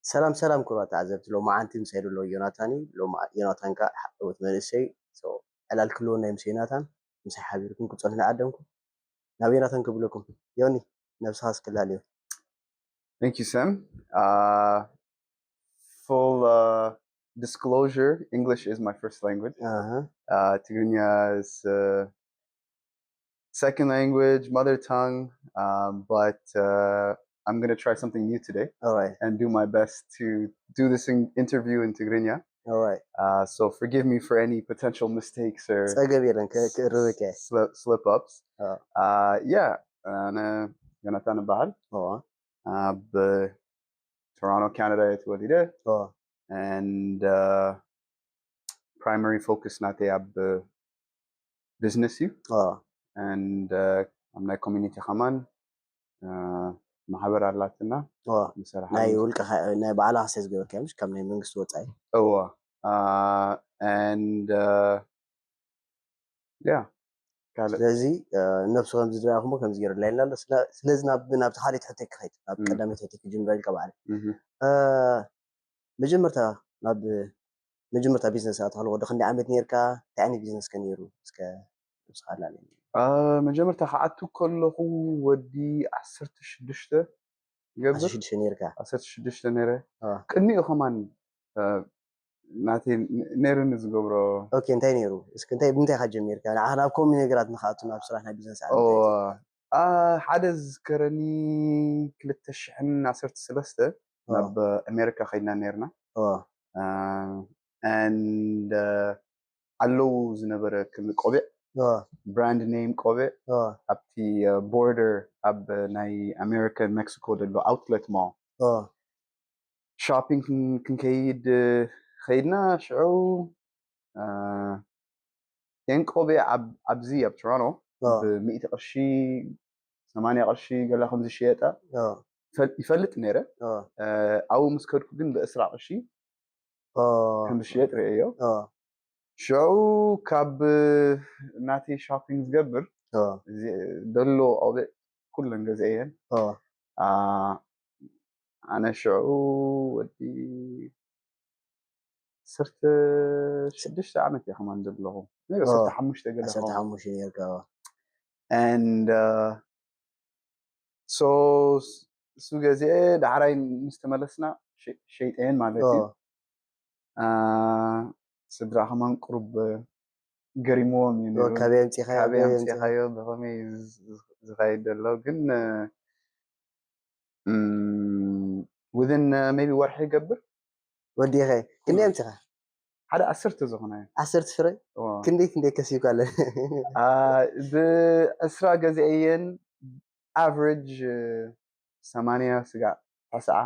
ሰላም ሰላም ክቡራት ተዓዘብቲ፣ ሎማዓንቲ ምሳይ ዘሎ ዮናታን እዩ። ሎማ ዮናታን ከኣ ወት መንእሰይ። So ዕላል ክህልወና እዩ ምስ ዮናታን፣ ምሳይ ሓቢርኩም ክትጸንሑ ንዓደምኩም። ናብ ዮናታን ክብለኩም። ዮኒ፣ ነብስኻ እስክላልዮ። Thank you, Sam. Uh, full uh, disclosure, English is my first language. ኣሃ። Uh, Tigrinya is uh, second language, mother tongue, um, but uh, I'm going to try something new today Alright. and do my best to do this in- interview in Tigrinya. Alright. Uh, so forgive me for any potential mistakes or ጸገብ የለን፣ ከ- ክእርምክ እየ። slip, slip ups. Uh. Uh, yeah, ኣነ ዮናታን እበሃል። ኦ፣ ኣብ ቶሮንቶ ካናዳ እየ ተወሊደ። ኦ፣ And uh, primary focus ናተይ ኣብ business እዩ። ኦ፣ And uh, ኣብ ናይ community ከማን uh, ማሕበር ኣላትና ኦ። ንሰርሓ ናይ ውልቀኻ ናይ ባዕልኻ ስለ ዝገበርካ ምሽ ካብ ናይ መንግስቲ ወፃኢ። እዋ uh, and uh, yeah ካልእ ስለዚ ነብሱ ከምዚ ዝረኣኹሞ ከምዚ ገይሩ ላይልና ኣሎ። ስለ- ስለዚ ናብ ናብቲ ካልእ ትሕተይ ክኸይድ ናብ ም። ቀዳመይ ትሕተይ ክጅምር ኢልካ ባዕለ ምህ። መጀመርታ ናብ መጀመርታ ቢዝነስ ኣትኻ ወዲ ክንደይ ዓመት ነርካ? እንታይ ዓይነት ቢዝነስ ከ ነይሩ? እስከ ንስኻ ኣላለ Uh, መጀመርታ ክዓቱ ከለኹ ወዲ ዓሰርተ ሽዱሽተ ገብር ሽዱሽተ ነርካ። ዓሰርተ ሽዱሽተ ነረ አ። ቅድሚኡ ከማን uh, ናተይ ነ- ነይሩኒ ዝገብሮ ኦኬ፣ እንታይ ነይሩ? እስኪ እንታይ ብምንታይ ኢኻ ጀሚርካ? ንዓ ናብ ኮሚ ነገራት ንክኣቱ ናብ ስራሕ ናይ ቢዝነስ ዓለም ኦ እንታይ? uh, ሓደ ዝዝከረኒ ክልተ ሽሕን ዓሰርተ ሰለስተ ኦ፣ ናብ ኣሜሪካ ከይድና ነርና ኦ፣ Uh, and uh, ኣለዉ ዝነበረ ከም ቆቢዕ ኦ፣ brand name ቆቢዕ ኦ፣ ኣብቲ ቦርደር ኣብ ናይ ኣሜሪካን ሜክሲኮ ዘሎ outlet mall ኦ፣ shopping ክን- ክንከይድ ከይድና ሽዑ uh, ን ቆቢዕ ኣብ- ኣብዚ ኣብ ቶሮንቶ ኦ፣ ብሚእቲ ቅርሺ ሰማንያ ቅርሺ ገላ ከም ዝሽየጣ ኦ፣ ይፈል- ይፈልጥ ነይረ ኦ፣ Uh, ኣብኡ ምስ ከድኩ ግን ብእስራ ቅርሺ ኦ፣ ከም ዝሽየጥ ርእዮ ኦ፣ ሽዑ ካብ ናተይ shopping ዝገብር ኦ፣ እዚ ደሎ ቆቢዕ ኩለን ገዛእየን ኦ፣ ኣነ ሽዑ ወዲ ዓሰርተ ሽዱሽተ ዓመት እየ ከማን ዘለኹ ኦ፣ ዓሰርተ ሓሙሽተ ገለ ዓሰርተ ከማን። ሓሙሽተ ነርካ። ኦ፣ And uh, so እሱ ገዚአ ዳሕራይ ምስ ተመለስና ሸይጠየን ማለት እዩ። ስድራ ከማን ቁሩብ ገሪምዎም እዩ ነይሩ። ካበይ ኣምፂኻዮ? ካበይ ኣምፂኻዮ? ብኸመይ ዝኸይድ ዘሎ ግን within maybe ወርሒ ይገብር ወዲኸ ክንደይ ኣምፂኻ? ሓደ ዓሰርተ ዝኾነ ዓሰርተ ፍረ ክንደይ ክንደይ ከሲብካ ኣለ? ብዕስራ ገዚአየን average ሰማንያ ስጋዕ ተስዓ።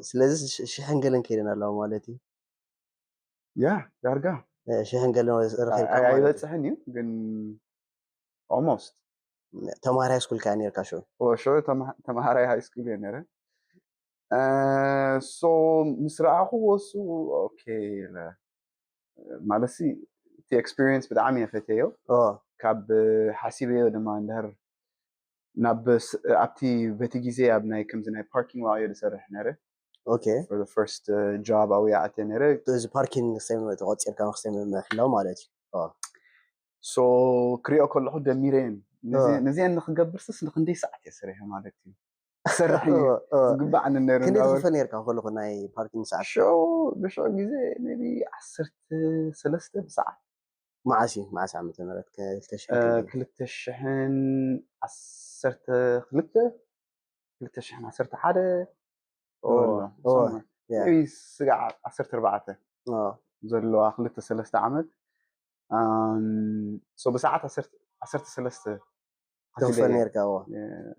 ስለዚ ሽሕን ገለን ከይደን ኣለዋ ማለት እዩ። ያ ዳርጋ ሽሕን ገለን ረኺብካ። ኣይበፅሕን እዩ ግን almost። ተምሃራይ ሃይስኩል ከ ነርካ ሽዑ? ሽዑ ተምሃራይ ሃይስኩል እየ ነረ። So ምስ ረኣኹዎ እሱ okay ማለት እቲ experience ብጣዕሚ እየ ፈትየዮ። ካብ ሓሲበዮ ድማ እንድሕር ናብ ኣብቲ በቲ ግዜ ኣብ ናይ ከምዚ ናይ parking lot እየ ዝሰርሕ ነረ። Okay first job ኣብኡ እየ ኣትየ ነረ። እዚ parking ክሰይ ተቆፂርካ ክሰይ ምሕላው ማለት እዩ። So ክሪኦ ከለኹ ደሚረየን ነዚአን ንክገብር ስስ ንክንደይ ሰዓት እየ ሰሪሐ ማለት እዩ። ክሰርሕ እዩ ዝግባዓኒ ነሩ። ክንደይ ትኽፈል ነርካ ከለኹ ናይ parking ሰዓት? ሽዑ ብሽዑ ግዜ maybe ዓሰርተ ሰለስተ ብሰዓት። መዓስ እዩ? መዓስ ዓመተ ምህረት? ክልተ ሽሕን ዓሰርተ ክልተ ክልተ ሽሕን ዓሰርተ ሓደ ስጋዕ ዓሰርተ ኣርባዕተ ዘለዋ ክልተ ሰለስተ ዓመት። ብሰዓት ዓሰርተ ሰለስተ ትኽፈል ነርካ?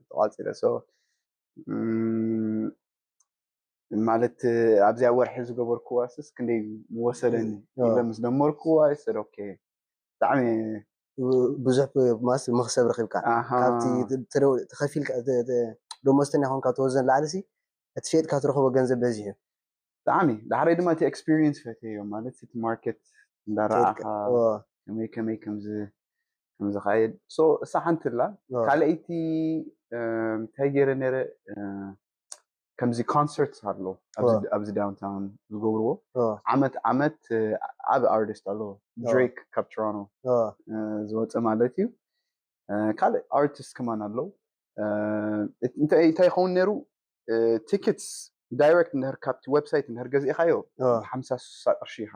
ተቋፂረ። ማለት ኣብዚኣ ወርሒ ዝገበርክዋ ስስ ክንደይ ወሰደኒ ኢለ ምስ ደመርክዋ ይሰድ okay ብጣዕሚ ብዙሕ ማስ መክሰብ ረኪብካ። ካብቲ ተከፊልካ ደሞዝተኛ ኮንካ ትወዘን ላዕሊ ሲ እቲ ሸጥካ ትረክቦ ገንዘብ በዚሑ። ብጣዕሚ ዳሕረይ ድማ እቲ experience ፈትየዮ ማለት እቲ market እንዳረኣኻ ከመይ ከመይ ከምዚ ከምዝካየድ እሳ ሓንቲ ላ ካልኣይቲ እንታይ ገይረ ነረ ከምዚ ኮንሰርት ኣሎ ኣብዚ ዳውንታውን ዝገብርዎ ዓመት ዓመት ዓብ ኣርቲስት ኣሎ ድሬክ ካብ ቶሮንቶ ዝወፀ ማለት እዩ። ካልእ ኣርቲስት ከማን ኣለዉ። እንታይ ይኸውን ነይሩ? ቲኬትስ ዳይረክት እንድሕር ካብቲ ዌብሳይት እንድሕር ገዚእኻዮ ሓምሳ ስሳ ቅርሺ ኢኻ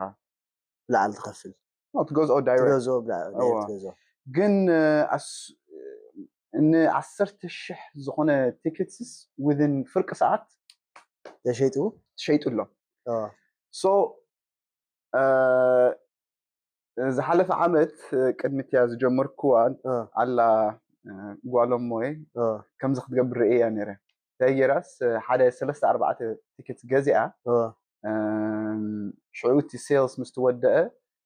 ብላዕሊ ትኸፍል ትገዝኦ ዳይረክት ትገዝኦ ብላዕሊ ትገዝኦ ግን ንዓሰርተ ሽሕ ዝኾነ ቲኬትስ ዊዝን ፍርቂ ሰዓት ተሸይጡ ተሸይጡ ኣሎ። ሶ ዝሓለፈ ዓመት ቅድሚ እቲያ ዝጀመርኩዋ ኣላ ጓሎሞይ ከምዚ ክትገብር ርእያ ነይረ። እንታይ ገይራስ ሓደ ሰለስተ ኣርባዕተ ቲኬት ገዚኣ ሽዑ እቲ ሴልስ ምስ ትወደአ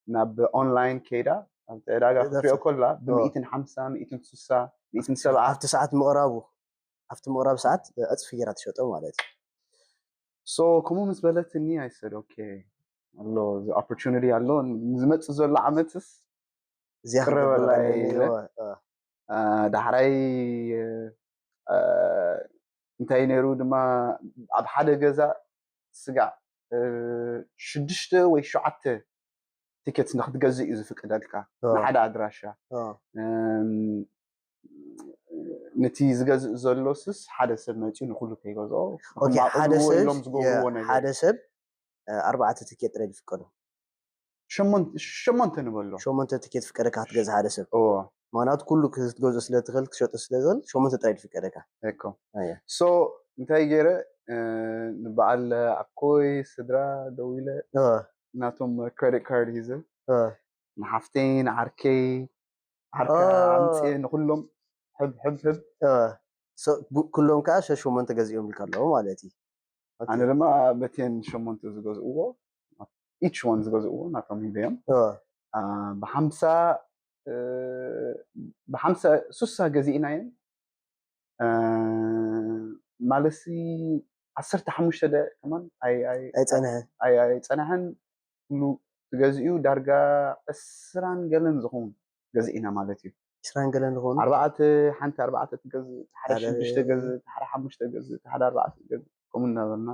ናብ ኦንላይን ከይዳ ኣብቲ ዕዳጋ ክትሪኦ ከላ ብሚእትን ሓምሳ ሚእትን ስሳ ሚእትን ሰብዓ ኣብቲ ሰዓት ምቕራቡ ኣብቲ ምቕራብ ሰዓት ዕፅፊ ገይራ ትሸጦ ማለት እዩ። ሶ ከምኡ ምስ በለትኒ I said okay ኣሎ እዚ ኦፖርቹኒቲ ኣሎ ንዝመፅእ ዘሎ ዓመትስ እዚኣ ክረበላ ኢለ ዳሕራይ እንታይ ነይሩ ድማ ኣብ ሓደ ገዛ ስጋዕ ሽዱሽተ ወይ ሸዓተ ቲኬት ንክትገዝእ እዩ ዝፍቅደልካ ንሓደ ኣድራሻ ነቲ ዝገዝእ ዘሎ ስስ ሓደ ሰብ መፂኡ ንኩሉ ከይገዝኦ ኢሎም ዝገብርዎ ነገር ሓደ ሰብ ኣርባዕተ ትኬት ጥራይ ዝፍቀዶ ሸሞንተ ንበሎ ሸሞንተ ትኬት ፍቀደካ ክትገዝእ ሓደ ሰብ ምክንያቱ ኩሉ ክትገዝኦ ስለትኽእል ክትሸጦ ስለትኽእል ሸሞንተ ጥራይ ዝፍቀደካ ሶ እንታይ ገይረ ንበዓል ኣኮይ ስድራ ደዊለ ናቶም ክሬዲት ካርድ ሂዘ ንሓፍተይ ንዓርከይ ዓርካ ኣምፅእ ንኩሎም ሕብ ሕብ ሕብ ኩሎም ከዓ ሸሞንተ ገዚኦም ኢልካ ኣለዎ ማለት እዩ። ኣነ ድማ በቴን ሸሞንተ ዝገዝእዎ ኢች ዋን ዝገዝእዎ ናቶም ሂበዮም ብሓምሳ ብሓምሳ ሱሳ ገዚእናዮም ማለትሲ ዓሰርተ ሓሙሽተ ደ ከማን ኣይፀንሐ ኣይፀንሐን ኩሉ ትገዝኡ ዳርጋ ዕስራን ገለን ዝኸውን ገዚእና ማለት እዩ። ዕስራን ገለን ዝኾኑ ኣርባዕተ ሓንቲ ኣርባዕተ ትገዝእ ሓደ ሽዱሽተ ገዝእ ሓደ ሓሙሽተ ገዝእ ሓደ ኣርባዕተ ገዝእ ከምኡ እናበልና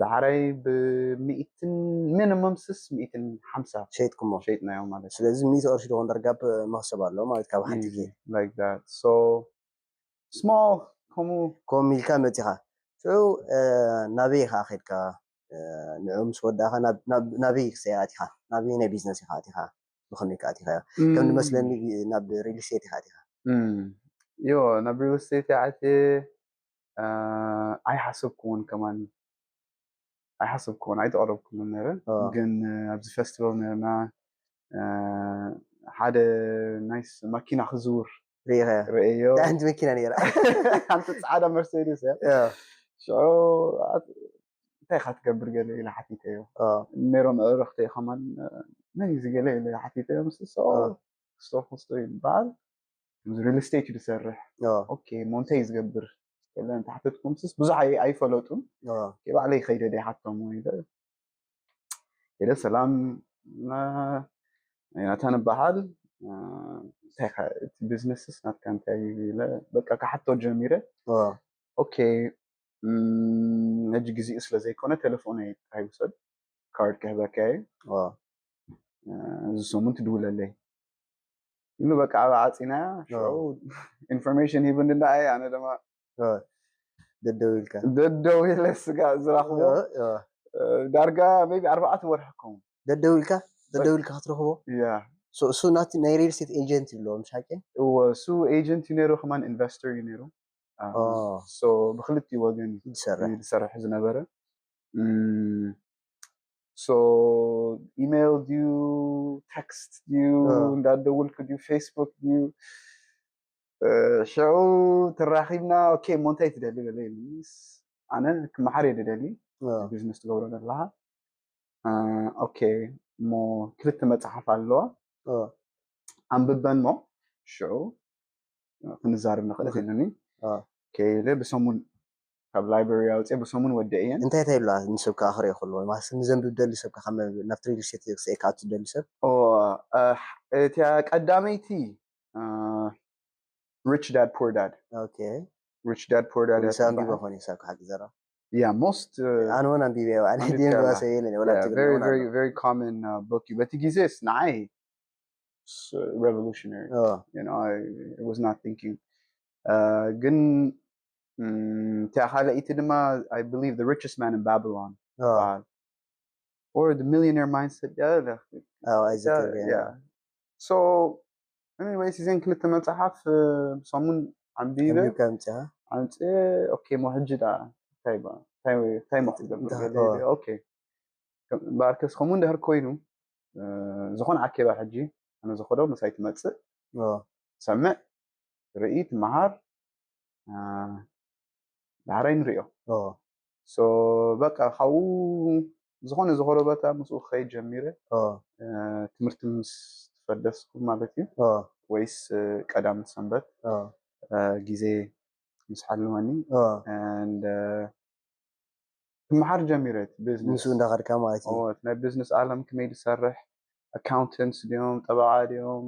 ዳሕራይ ብሚእትን ሚኒመም ስስ ሚእትን ሓምሳ ሸይጥኩሞ ሸይጥናዮ ማለት እዩ። ስለዚ ሚእቲ ቅርሺ ዝኾን ዳርጋ መክሰብ ኣሎ ማለት ካብ ሓንቲ like that so small ከምኡ ከምኡ ኢልካ መፂኻ ሽዑ ናበይ ኢኻ ከድካ ንዑ ምስ ወዳእኻ ናበይ ኢኻ ኣቲኻ ናበይ ናይ ቢዝነስ ኢኻ ኣቲኻ ብኸመይ ኢኻ ኣቲኻ ከም ዝመስለኒ ናብ ሪል ስቴት ኢኻ ኣቲኻ ዮ ናብ ሪል ስቴት ኣትየ ኣይሓሰብኩውን ከማን ኣይሓሰብኩውን ኣይተቐረብኩሉን ነረ ግን ኣብዚ ፌስቲቫል ነርና ሓደ ናይስ ማኪና ክዝውር ርእኸ ርእዮ ሓንቲ መኪና ነራ ሓንቲ ፃዕዳ መርሴዲስ እያ ሽዑ እንታይ ኢኻ ትገብር ገለ ኢለ ሓቲተዮ ነይሮም ኣዕሩኽተይ ከማን መን እዩ ዝገለ ኢለ ሓቲተዮ ምስ ክስቶ ክስቶ ይበሃል ሪል ስቴት እዩ ዝሰርሕ ኦኬ እሞ እንታይ እዩ ዝገብር ገለ እንተሓተትኩም ስስ ብዙሕ ኣይፈለጡን ባዕለይ ከይደ ደ ሓቶም ኢለ ኢለ ሰላም ዮናታን እበሃል እንታይ እቲ ቢዝነስስ ናትካ እንታይ እዩ ኢለ በቃ ክሓቶ ጀሚረ ኦኬ ሕጂ ግዜኡ ስለ ዘይኮነ ቴሌፎነይ ጥራይ ውሰድ ካርድ ክህበካ እዩ እዚ ሰሙን ትድውለለይ ኢሉ በቃ ኣብ ዓፂናያ ሽዑ ኢንፎርሜሽን ሂቡኒ እንዳኣየ ኣነ ድማ ደደው ኢልካ ደደው ኢለ ስጋ ዝረኽቦ ዳርጋ ሜይ ቢ ኣርባዕተ ወርሒ ክኸውን ደደው ኢልካ ደደው ኢልካ ክትረኽቦ ያ እሱ ናቲ ናይ ሪል ስቴት ኤጀንት ይብሎ ምሻቂ እወ እሱ ኤጀንት እዩ ነይሩ ከማን ኢንቨስተር እዩ ነይሩ ብክልቲኡ ወገን እዩ ዝሰርሕ ዝሰርሕ ዝነበረ ኢሜይል ድዩ ቴክስት ድዩ እንዳደውልክ ድዩ ፌስቡክ ድዩ ሽዑ ተራኺብና ኦኬ እሞ እንታይ ትደሊ በለ ኢሉኒ ኣነ ክመሓር እየ ዝደሊ ቢዝነስ ትገብሮ ዘለኻ ኦኬ እሞ ክልተ መፅሓፍ ኣለዋ ኣንብበን እሞ ሽዑ ክንዛረብ ንኽእል ኢሉኒ ኢለ ብሰሙን ካብ ላይብረሪ ኣውፅአ ብሰሙን ወደ እየን እንታይ እንታይ ይብላ ንሰብካ ክሪኦ ከለዎ ማለት ንዘንብብ ደሊ ሰብካ ናብቲ ሪል ስቴት ክስኤካ ኣቱ ደሊ ሰብ እቲያ ቀዳመይቲ ሪች ዳድ ፑር ዳድ ኦኬ Rich Dad Poor Dad ንሳ ኣንቢበ ኾነ ሳብ ሓቂ ዘራ yeah most uh, ኣነ እውን ኣንቢበ ባዕለ ኣንቢብካ ዲንጓ ኣላ። ሰየለ ወላ yeah, ትግርኛ very እውን very ኣሎ። very common uh, book እዩ በቲ ግዜስ ንዓይ s- revolutionary ኦ፣ you know I, I was not thinking uh, ግን mm, እቲኣ ካልኣይቲ ድማ I believe The Richest Man in Babylon ኦ፣ በዓል or The Millionaire Mindset yeah, ኦ፣ ኣይዝክር ግን። yeah. so anyways እዚን ክልተ መፅሓፍ uh, ሰሙን ኣንቢበ ኣንቢብካ ምፅኣ ኣምፅእ okay ሞ ሕጂ ዳ እንታይ ባ- እንታይ እንታይ ሞ ክገብር እንታይ- ገለ ኦ። ኢለ okay እምበኣርከስ ከምኡ እንድሕር ኮይኑ እ፣ ዝኾነ ኣኬባ ሕጂ ኣነ ዝኸዶ ምሳይ ትመፅእ ኦ፣ ትሰምዕ ትርኢ ትመሃር እ፣ ዳሕራይ ንሪኦ ኦ፣ so በቃ ካብኡ ዝኾነ ዝኾነ ቦታ ምስኡ ክኸይድ ጀሚረ ኦ፣ እ፣ ትምህርቲ ምስ ተፈደስኩ ማለት እዩ ኦ፣ ወይስ እ፣ ቀዳም ሰንበት ኦ፣ እ፣ ግዜ ምስ ሓልወኒ ኦ፣ and uh, ክመሓር ጀሚረ እቲ ቢዝነስ ምስኡ እንዳኸድካ ማለት እዩ። ኦ፣ እቲ ናይ ቢዝነስ ዓለም ከመይ ዝሰርሕ ኣካውንተንትስ ድዮም ጠበቃ ድዮም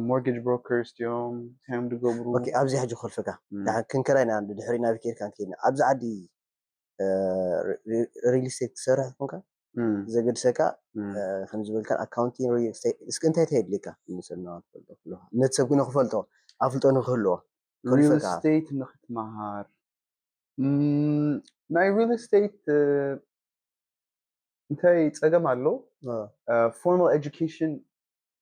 ሞርጌጅ ብሮከርስ ድዮም እንታይ እዮም ዝገብሩ ኦኬ፣ ኣብዚ ሕጂ ክኸልፈካ ም፣ ድሓን ክንከራይ ኢና ድሕሪ ናብ ኬድካ ንከይድና ኣብዚ ዓዲ ሪል ስቴት ትሰርሕ ትኾንካ ም፣ ዘገድሰካ ም። ከም ዝበልካ ኣካውንቲንግ ሪል ስቴት እስኪ እንታይ ተየድልየካ ንሰብና ክፈልጦ ክልኻ ነቲ ሰብ ግን ክፈልጦ ኣፍልጦ ንክህልዎ ሪል ከልፈካ ስቴት ንክትመሃር ም፣ ናይ ሪል ስቴት እንታይ ፀገም ኣሎ ኦ፣ ፎርማል ኤጁኬሽን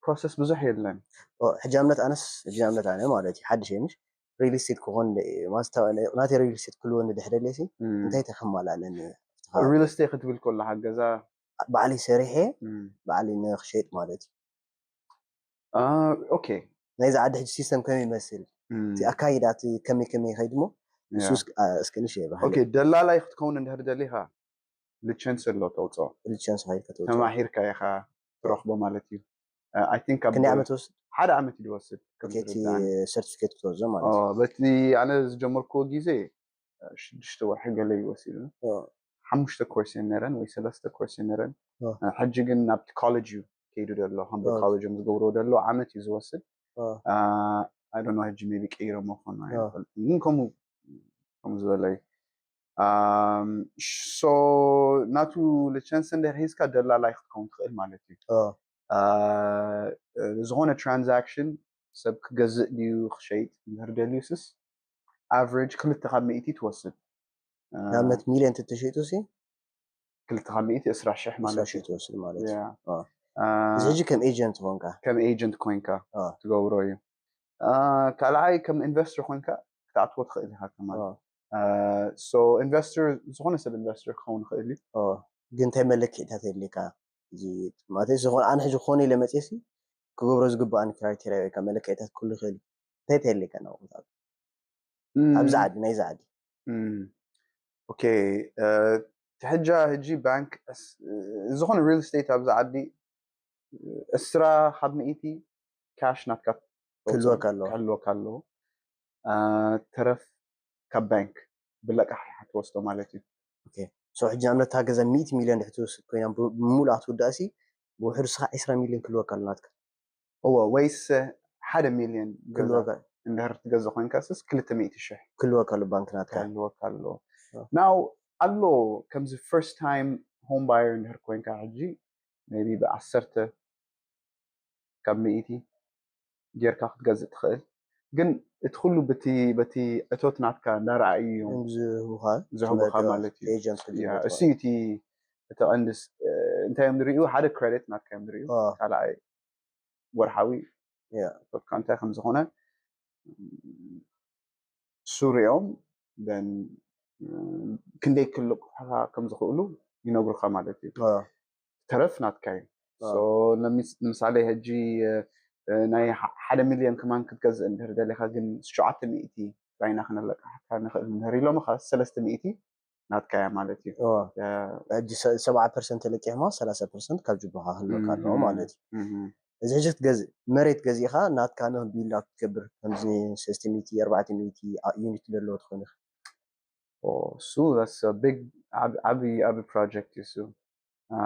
ፕሮሰስ ብዙሕ የለን ኦ፣ ሕጂ ኣብነት ኣነስ ሕጂ ኣብነት ኣነ ማለት እዩ ሓድሽ እየ ምሽ ሪል ስቴት ክኾን ማስታ ናተይ ሪል ስቴት ክልወኒ ድሕደለሲ እንታይ ተከማላለኒ ሪል ስቴት ክትብል ከለካ ገዛ ባዕለይ ሰሪሐ ም፣ ባዕለይ ንክሸጥ ማለት እዩ። አ፣ ኦኬ ናይዚ ዓዲ ሕጂ ሲስተም ከመይ ይመስል እቲ ኣካይዳ እቲ ከመይ ከመይ ይኸይድ ሞ ንሱ ያ። እስክ- አ፣ እስኪ ንሽ ይበሃል ኦኬ ደላላይ ክትከውን እንድሕር ደሊኻ ልቸንስ ኣሎ ተውፅኦ ሪል ስቴት ተማሂርካ ተውፅኦ ተማሂርካ ኢኻ ትረኽቦ ማለት እዩ I think ኣብ ክንደይ ዓመት ወስድ ሓደ ዓመት እዩ ዝወስድ ከም ኦኬ፣ እቲ ዝርዳእኒ። ሰርቲፊኬት ክትወስዶ ማለት ኦ፣ እዩ በቲ ኣነ ዝጀመርክዎ ግዜ ሽዱሽተ ወርሒ ገለ ይወሲዱ ኦ፣ ሓሙሽተ ኮርስ እየን ነረን ወይ ሰለስተ ኮርስ እየን ነረን ኦ። ሕጂ ግን ናብቲ ኮሌጅ እዩ ከይዱ ዘሎ ሃምበርግ ኦ። ኮሌጅ እዮም ዝገብርዎ ዘሎ ዓመት እዩ ዝወስድ ኦ፣ I don't know ሕጂ maybe ቀይሮሞ ክኾኑ ኦ። ኣይፈልጥን ግን ከምኡ ከምኡ ዝበለ እዩ Um, so ናቱ ሊቸንስ እንድሕር ሒዝካ ደላላይ ክትከውን ትኽእል ማለት እዩ ኦ፣ Uh, ዝኾነ ትራንዛክሽን ሰብ ክገዝእ ድዩ ክሸይጥ እንድሕር ደልዩ ስስ ኣቨሬጅ ክልተ ካብ ሚእቲ ትወስድ Uh, ንኣብነት ሚልዮን ተተሸይጡ ሲ ክልተ ካብ ሚእቲ ዕስራ ሽሕ ማለት ዕስራ እዩ ሽሕ ትወስድ ማለት እዩ Yeah. ኦ። Uh, እዚ ሕጂ ከም ኤጀንት ትኾንካ ከም ኤጀንት ኮይንካ ኦ። ትገብሮ እዩ Uh, ካልኣይ ከም ኢንቨስተር ኮይንካ ክትኣትዎ ትኽእል ኢኻ ከማን ኦ፣ Uh, so ኢንቨስተር ዝኾነ ሰብ ኢንቨስተር ክኸውን ይኽእል እዩ ኦ፣ ግን እንታይ መለክዕታት የድልየካ እዚ ማለት ዝኾነ ኣነ ሕጂ ክኾነ ኢለ መፅየሲ ክገብሮ ዝግባኣኒ ክራይቴሪያ ወይ ከዓ መለክዕታት ክህሉ ይኽእል እዩ እንታይ ተየድልየካ ናብቁታት ኣብዚ ዓዲ ናይዚ ዓዲ ኦኬ ትሕጃ ሕጂ ባንክ ዝኾነ ሪል ስቴት ኣብዚ ዓዲ እስራ ካብ ሚእቲ ካሽ ናትካ ክህልወካ ኣለዎ ክህልወካ ኣለዎ አ፣ ተረፍ ካብ ባንክ ብለቃሕ ኢኻ ትወስዶ ማለት እዩ ሶ ሕጂ ንኣብነት እታ ገዛ ሚእቲ ሚልዮን ድሕር ትወስድ ኮይና ብ- ብምሉኣ ትውዳእሲ ብውሕዱ ስኻ ዕስራ ሚልዮን ክህልወካ ኣሎ ናትካ እዎ ወይስ ሓደ ሚልዮን ገዛ ክህልወካ እንድሕር ትገዝእ ኮይንካ ስስ ክልተ ሚእቲ ሽሕ ክህልወካ ኣሎ ባንክ ናትካ ክህልወካ ኣለዎ አ። ናው ኣሎ ከምዚ ፈርስት ታይም ሆም ባየር እንድሕር ኮይንካ ሕጂ maybe ብዓሰርተ ካብ ሚእቲ ጌርካ ክትገዝእ ትኽእል ግን እቲ ኩሉ በቲ በቲ እቶት ናትካ እንዳረኣዩ እዮም እዮም ዝህቡኻ ዝህቡኻ ዝመጡ ማለት እዩ ኤጀንት ያ፣ ክጅመጡ እሱ እቲ እቲ ቀንዲ ስ- እንታይ እዮም ዝርእዩ ሓደ ክሬዲት ናትካ እዮም ዝርእዩ ኦ፣ ካልኣይ ወርሓዊ ያ። እቶትካ እንታይ ከም ዝኾነ እሱ ሪኦም then ክንደይ ክልቁካ ከም ዝኽእሉ ይነግሩካ ማለት እዩ ኦ፣ ተረፍ ናትካ እዩ ኦ፣ So፣ ንምስ- ንምሳሌ ሕጂ እ፣ ናይ ሓ- ሓደ ሚልዮን ከማን ክትገዝእ እንድሕር ደሊኻ ግን ትሽዓተ ሚእቲ ጥራይና ክነለቃሓካ ንኽእል እንድሕር ኢሎምኻ ሰለስተ ሚእቲ ናትካ እያ ማለት እዩ ኦ፣ እ፣ ሕጂ ሰ- ሰብዓ ፐርሰንት ተለቂሕማ ሰላሳ ፐርሰንት ካብ ጅቡኻ ክህልወካ ኣለዎ እም፣ ማለት እዩ እም። እዚ ሕጂ ክትገዝእ መሬት ገዚእኻ ናትካ ንክቢላ ክትገብር ከምዚ ሰለስተ ሚእቲ ኣርባዕተ ሚእቲ ዩኒት ዘለዎ ትኾን ኢኻ ኦ፣ እሱ that's a big ዓብ- ዓብዪ ዓብዪ ፕሮጀክት እዩ እሱ አ፣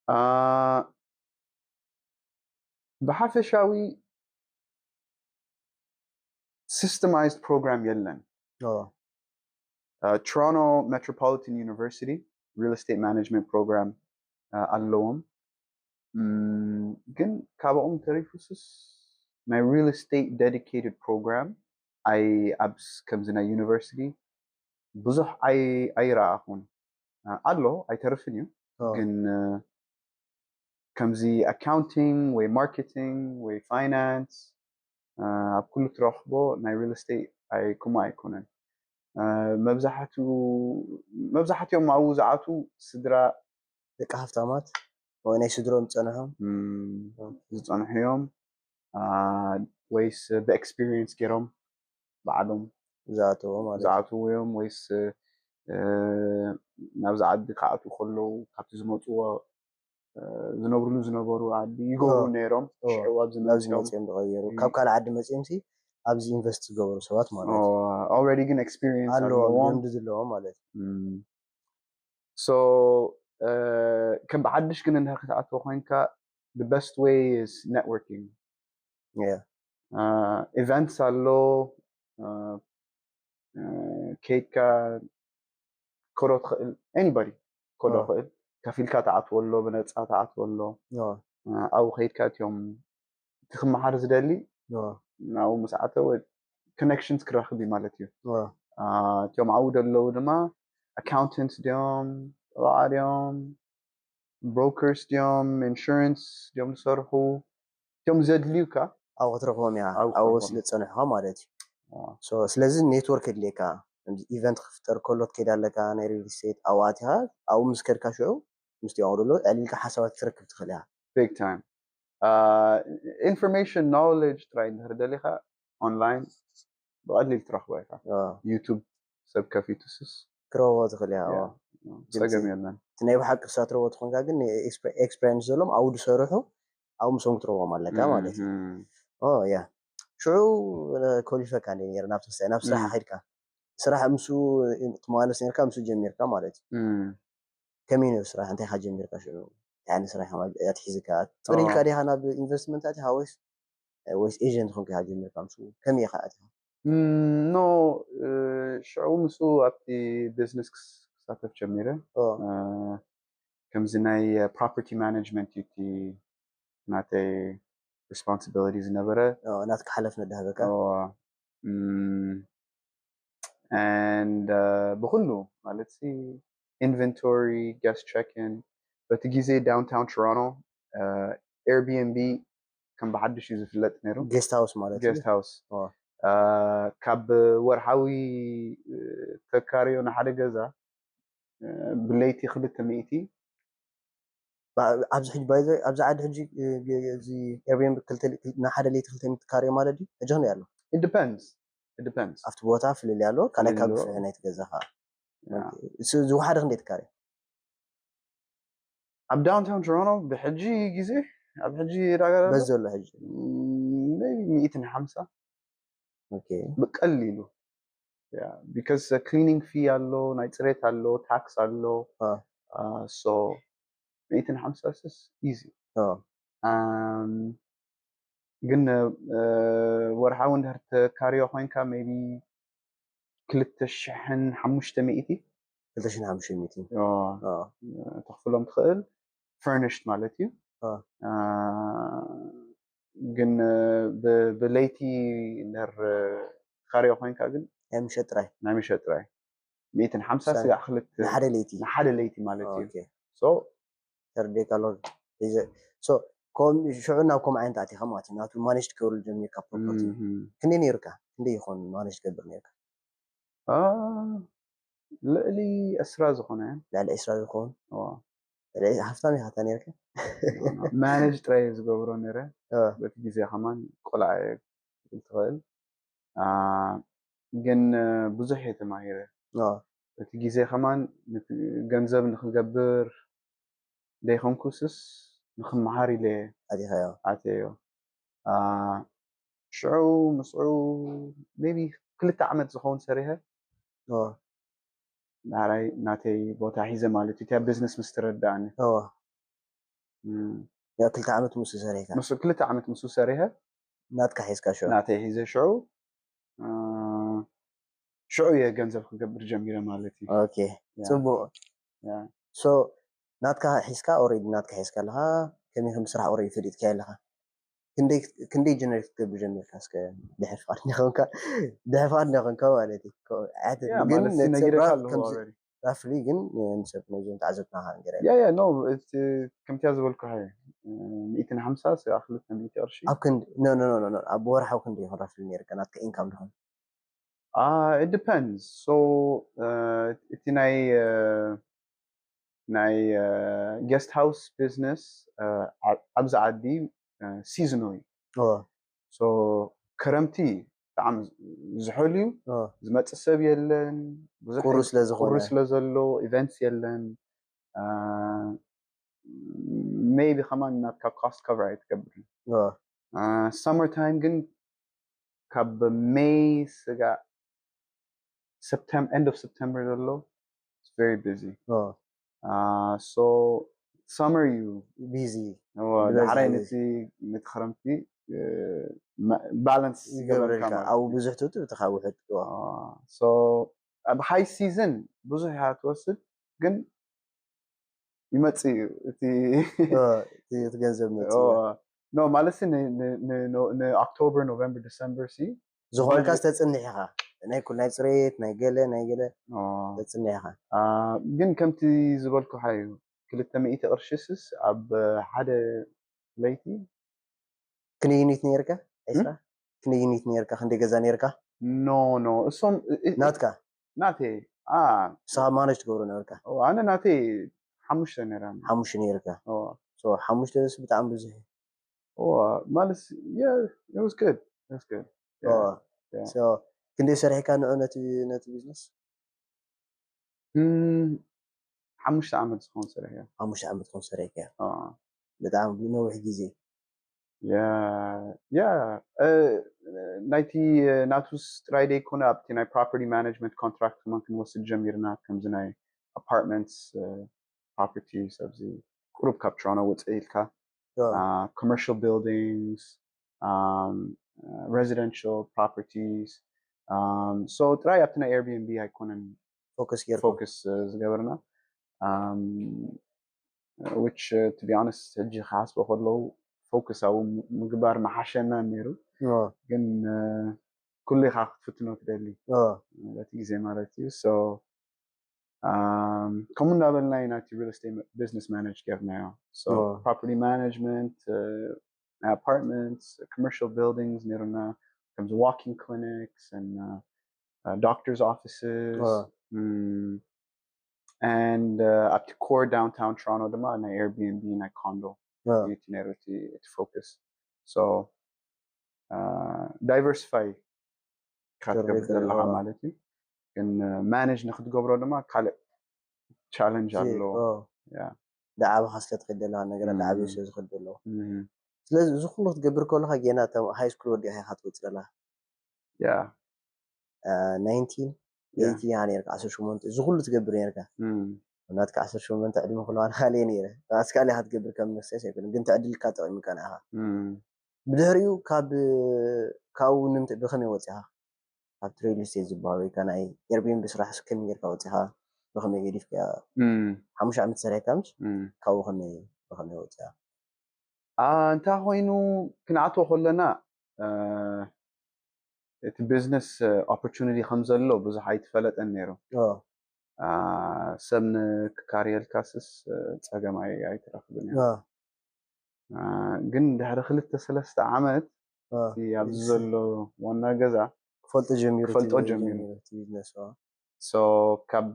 አ፣ ብሓፈሻዊ systemized program የለን። ኦ፣ Toronto Metropolitan University real estate management program ኣለዎም። ግን ካብኦም ተሪፉስስ ናይ real estate dedicated program ኣይ ኣብ ከምዚ ናይ ዩኒቨርሲቲ ብዙሕ ኣይ ኣይረኣኹን። ኣሎ፣ ኣይተርፍን እዩ። ግን ከምዚ accounting ወይ marketing ወይ finance ኣብ ኩሉ ትረኽቦ ናይ real estate ኣይ ኩማ ኣይኮነን። መብዛሕትኡ መብዛሕትኦም ኣብኡ ዝኣቱ ስድራ ደቂ ሃፍታማት ወይ ናይ ስድሮም ዝጸንሖም ዝጸንሑ እዮም። ወይስ ብ experience ገይሮም ባዕሎም ዝኣተዎ ማለት ዝኣትዉ እዮም ወይስ ናብዚ ዓዲ ክኣትዉ ከለዉ ካብቲ ዝመፅዎ ዝነብርሉ ዝነበሩ ዓዲ ይገብሩ ነይሮም። ሽዑ ኣብዚ ናብዚ መፅኦም መፅኦም ዝቐየሩ ካብ ካልእ ዓዲ መፅኦም ሲ ኣብዚ ኢንቨስት ዝገበሩ ሰባት ማለት እዩ። already ግን experience ኣለዎም ኣለዎም። ልምዲ ዘለዎም ማለት እዩ። Mm. So ከም ብሓድሽ ግን እንድሕር ክትኣትዎ ኮይንካ the best way is networking. Yeah. Events ኣሎ፣ uh, uh, ከይድካ ከዶ ትኽእል፣ anybody ከዶ Oh. ትኽእል፣ ከፊልካ ትኣትዎ ኣሎ፣ ብነፃ ትኣትዎ ኣሎ። Oh. ኣብኡ ከይድካ እቲኦም እቲ ክመሃር ዝደሊ Oh. ናብኡ ምስ ኣተወ connections ክረኽብ እዩ ማለት እዩ። Oh. እቲኦም ኣብኡ ዘለዉ ድማ accountants ድዮም፣ ጠበቓ ድዮም፣ brokers ድዮም፣ insurance ድዮም ዝሰርሑ፣ እቲኦም ዘድልዩካ ኣብኡ ክትረኽቦም እያ ኣብኡ ኣብኡ ክትረኽቦም። ስለ ዝፀንሕኻ ማለት እዩ። Oh. So ስለዚ ኔትወርክ የድልየካ። ከምዚ ኢቨንት ክፍጠር ከሎ ትከይድ ኣለካ፣ ናይ ሪል ስቴት ኣብኡ ኣቲኻ ኣብኡ ምስ ከድካ ሽዑ ምስቲ ኣብኡ ዘሎ ዕሊልካ ሓሳባት ክትረክብ ትኽእል እያ። Big time. Information knowledge ጥራይ እንድሕር ደሊኻ online ብቐሊል ትረኽቦ ኢኻ። Oh. YouTube ሰብ ከፊቱ ስስ ክረኽቦ ትኽእል እያ። Yeah. Oh. ፀገም የለን። እቲ ናይ ብሓቂ ክሳትረዎ ትኾንካ ግን ኤክስፐሪንስ ዘሎም ኣብኡ ዝሰርሑ ኣብኡ ምስኦም ክትረኽቦም ኣለካ ማለት እዩ። Mhm. Oh yeah. ሽዑ ኮሊፈካ እንደ ነይሩ ናብ ተስታይ ናብ ስራሕ Mm. ከድካ ስራሕ ምስ ትመላለስ ነርካ ምስ ጀሚርካ ማለት እዩ። Mm. ከመይ ነይሩ ስራሕ እንታይ ኢኻ ጀሚርካ ሽዑ እንታይ ዓይነት ስራሕ ኢኻ ኣትሒዝካ ፅር ኢልካ ዲኻ ናብ ኢንቨስትመንት ኣቲኻ ወይስ ወይስ ኤጀንት ኮንካ ኢኻ ጀሚርካ ምስ ከመይ ኢኻ ኣቲኻ? Mm, no. ሽዑ ምስ ኣብቲ ቢዝነስ ክሳተፍ ጀሚረ። Oh. ከምዚ ናይ property management እዩ እቲ ናተይ responsibility ዝነበረ። ናትካ ሓላፍነት ዳህበካ and ብኩሉ ማለት ሲ inventory, guest check-in፣ በቲ ግዜ downtown Toronto Airbnb ከም ብሓድሽ እዩ ዝፍለጥ ነይሩ። Guest house ማለት እዩ። Guest house Oh. ካብ ወርሓዊ ተካርዮ ንሓደ ገዛ ብለይቲ ክልተ ሚእቲ ኣብዚ ሕጂ ባይዘ ኣብዚ ዓዲ ሕጂ እዚ ኤርቢኤንቢ ንሓደ ለይቲ ክልተ ሚእቲ ካሬ ማለት እዩ ሕጂ ክንደይ ኣሎ? It depends. It depends. ኣብቲ ቦታ ፍልልይ ኣሎ ካልኣይ ካብ ፍልልይ ፍልልይ ናይቲ ገዛ ከዓ Yeah. ዝወሓደ ክንደይ ትካሬ? ኣብ downtown Toronto ብሕጂ ግዜ ኣብ ሕጂ ዳጋ በዚ ዘሎ ሕጂ maybe ሚእትን ሓምሳ Okay. ብቀሊሉ because cleaning fee ኣሎ፣ ናይ ፅሬት ኣሎ፣ tax ኣሎ። Ah. So ሚእትን ሓምሳ ስስ easy። Oh. ግን ወርሓዊ እንድሕር ተካርዮ ኮይንካ maybe ክልተ ሽሕን ሓሙሽተ ሚእቲ ክልተ ሽሕን ሓሙሽተ ሚእቲ ተኽፍሎም ትኽእል። Furnished ማለት እዩ። ግን ብለይቲ እንድሕር ካርዮ ኮይንካ ግን ናይ ምሸጥ ጥራይ ናይ ምሸጥ ጥራይ ሚእትን ሓምሳ ስጋዕ ክልተ ንሓደ ለይቲ ንሓደ ለይቲ ማለት እዩ። Okay. So ተረዲእካ ኣሎ። ሽዑ ናብ ከምኡ ዓይነት ኣቲኻ ማለት እዩ ናቱ ማኔጅ ትገብርሉ ጀሚርካ ፕሮፐርቲ mhm. ክንደይ ነይርካ? ክንደይ ይኾን ማኔጅ ትገብር ነይርካ? ልዕሊ ዕስራ ዝኾነ ልዕሊ ዕስራ ዝኾን ሃፍታም ኢኻ ነርካ? ማኔጅ ጥራይ ዝገብሮ ነረ። በቲ ግዜ ከማን ቆልዓ እየ ክትብል ትኽእል። ግን ብዙሕ እየ ተማሂረ። በቲ ግዜ ከማን ገንዘብ ንክገብር ዘይኮንኩስስ ንክመሃር ኢለ ኣቲኻዮ ኣተዮ። ሽዑ ምስዑ maybe ክልተ ዓመት ዝኸውን ሰሪሐ ዳሕራይ ናተይ ቦታ ሒዘ ማለት እዩ። እቲያ ቢዝነስ ምስ ተረዳእኒ ክልተ ዓመት ምስ ሰሪሕካ ምስ ክልተ ዓመት ምስ ሰሪሐ ናትካ ሒዝካ ሽዑ ናተይ ሒዘ ሽዑ ሽዑ እየ ገንዘብ ክገብር ጀሚረ ማለት እዩ። Okay፣ Yeah. ጽቡቅ። Yeah. So ናትካ ሒዝካ already ናትካ ሒዝካ ኣለኻ፣ ከመይ ከም ስራሕ already ፈሊጥካ ኣለኻ። ክንደይ ክንደይ generate ክትገብር ጀሚርካ እስከ ድሕር ፍቃድ ነኸንካ ድሕር ፍቃድ ነኸንካ ማለት እዩ። ኮ- ኣት- Yeah፣ ግን ማለት ነቲ ሰብ ነጊረካ ራፍ ኣለኹ ከምዚ already። ራፍሊ ግን ንሰብ ነዞም ተዓዘብትና ክንገረ Yeah, yeah, no፣ እቲ ከምቲያ ዝበልኩ ሃይ ሚእትን ሓምሳ ስጋ ክልተ ሚእቲ ቅርሺ። ኣብ ክንዲ no no no no no ኣብ ወርሓዊ ክንዲ ይኹን ራፍሊ ነርካ ናትካ income ድኹን Uh, it depends. So uh, እቲ ናይ uh, ናይ uh, guest house business uh, ዓ- ኣብዚ ዓዲ uh, seasonal እዩ። ኦ So ክረምቲ ብጣዕሚ ዝሑል እዩ። ኦ ዝመፅእ ሰብ የለን። ብዙሕ ቁሩ ስለ ዝኾነ ቁሪ ስለ ዘሎ events የለን። Uh, maybe ከማን ናትካ cost cover ኣይትገብርን። ኦ Uh, summer time ግን ካብ May ስጋ September, end of September ዘሎ it's very busy. ኦ Uh, so summer እዩ busy እዎ፣ ብበዝሒ ዳሕራይ busy። ነቲ ነቲ ክረምቲ balance ይገበርካ ይገብረልካ ማለት ኣብኡ እዩ። ብዙሕ ትውት ብትኻ ውሕድ ኦ Uh, so ኣብ high season ብዙሕ እያ ትወስድ፣ ግን ይመጽእ እዩ እቲ ኦ፣ እቲ እቲ ገንዘብ መጽእ ኖ ማለት ን October November December ሲ ዝኾንካ ዝተጽንሕ ኢኻ ናይ ኩል ናይ ጽሬት ናይ ገለ ናይ ገለ ኦ፣ ተጽንሕ ኢኻ አ፣ ግን ከምቲ ዝበልኩኻ እዩ ክልተ ሚእቲ ቅርሽስስ ኣብ ሓደ ለይቲ ክንይኒት ነርካ ዒስራ ክንይኒት ነርካ ክንደይ ገዛ ነርካ ኖ ኖ እሶም እ- እ- ናትካ ናተይ አ፣ ንስኻ ማነጅ ትገብሮ ነበርካ ኦ፣ ኣነ ናተይ ሓሙሽተ ነራ ሓሙሽተ ነርካ ኦ፣ So ሓሙሽተ ስ ብጣዕሚ ብዙሕ እዩ ኦ፣ ማለት yeah, it was good, it was good. ኦ፣ Yeah. So ክንደይ ሰሪሕካ ንዑ ነቲ ነቲ ቢዝነስ እም፣ ሓሙሽተ ዓመት ዝኾን ሰሪሐ። ሓሙሽተ ዓመት ከም ሰሪሕካ ኦ፣ ብጣዕሚ ነዊሕ ግዜ yeah, yeah. እ፣ ናይቲ እ፣ ናቱስ ጥራይ ደይኮነ ኣብቲ ናይ property management contract ከማን ክንወስድ ጀሚርና ከምዚ ናይ apartments properties ኣብዚ ቁሩብ ካብ ቶሮንቶ ውፅእ ኢልካ ኦ፣ uh, commercial buildings, um, uh, residential properties. Um, so ጥራይ ኣብቲ ናይ Airbnb ኣይኮነን ፎከስ ጌርኩም ፎከስ ዝገበርና um, which uh, to be honest ሕጂ ክሓስቦ ከለዉ ፎከስ ኣብኡ ምግባር መሓሸና ነይሩ ኦ፣ ግን uh, ኩሉ ኢኻ ክትፍትኖ ትደሊ ኦ፣ በቲ ግዜ ማለት እዩ so um, ከምኡ እንዳበልና ኢና እቲ real estate business manage ጌርናዮ so ኦ። Property management uh, apartments commercial buildings ነይሩና ከምዚ walking clinics and uh, uh, doctors offices ኦ፣ mm, and uh, ኣብቲ core downtown Toronto ድማ ናይ Airbnb ናይ condo ኦ፣ እዩ እቲ ነይሩ እቲ እቲ focus so uh, diversify ክትገብር ትገብር ዘለኻ ዘለኻ። ማለት እዩ ግን manage ንክትገብሮ ድማ ካልእ challenge እዚ- ኣሎ ኦ፣ Yeah. ዳዓባኻ ስለ ትኽእል ዘለኻ ነገራት Mm. ዳዓብዩ ስለ ዝኽእል ዘለዎ Mhm. ስለዚ እዚ ኩሉ ክትገብር ከለኻ ጌና ሃይ ስኩል ወዲኻ ኢኻ ትወፅእ ዘለኻ Yeah. ናይንቲን Yeah. ኤይቲን ኢኻ ነርካ ዓሰርተ ሸሞንተ እዚ ኩሉ ትገብር ነርካ Mm. ናትካ ዓሰርተ ሸሞንተ ዕድመ ክለዋ ንኻልየ ነይረ ኣስካሊ ኢኻ ትገብር ከም መሰስ ኣይኮነ ግን ትዕድልካ ጠቒምካ ንዓኻ Mm. ብድሕሪኡ ካብ ካብኡ ንምንታይ ብኸመይ ወፂኻ ካብ ሪል ስቴት ዝበሃል ወይ ከዓ ናይ ኤርቢኤንቢ ስራሕ ከመይ ጌርካ ወፂኻ ብኸመይ ገዲፍካ Mm. ሓሙሽተ ዓመት ሰሪሕካ ምስ Mm. ካብኡ ከመይ ብኸመይ ወፂኻ አ፣ እንታይ ኮይኑ ክንኣትዎ ከለና አ፣ እቲ business opportunity ከም ዘሎ ብዙሕ ኣይትፈለጠን ነይሩ ኦ፣ አ፣ ሰብ ንክካርየልካስስ አ፣ ፀገም ኣይ- ኣይትረክብን እዩ ኦ፣ አ፣ ግን ድሕሪ ክልተ ሰለስተ ዓመት ኦ፣ እቲ ኣብዚ ዘሎ ዋና ገዛ ክፈልጦ ጀሚሩ ክፈልጦ እቲ ጀሚሩ። እቲ ቢዝነስ ኦ፣ so ካብ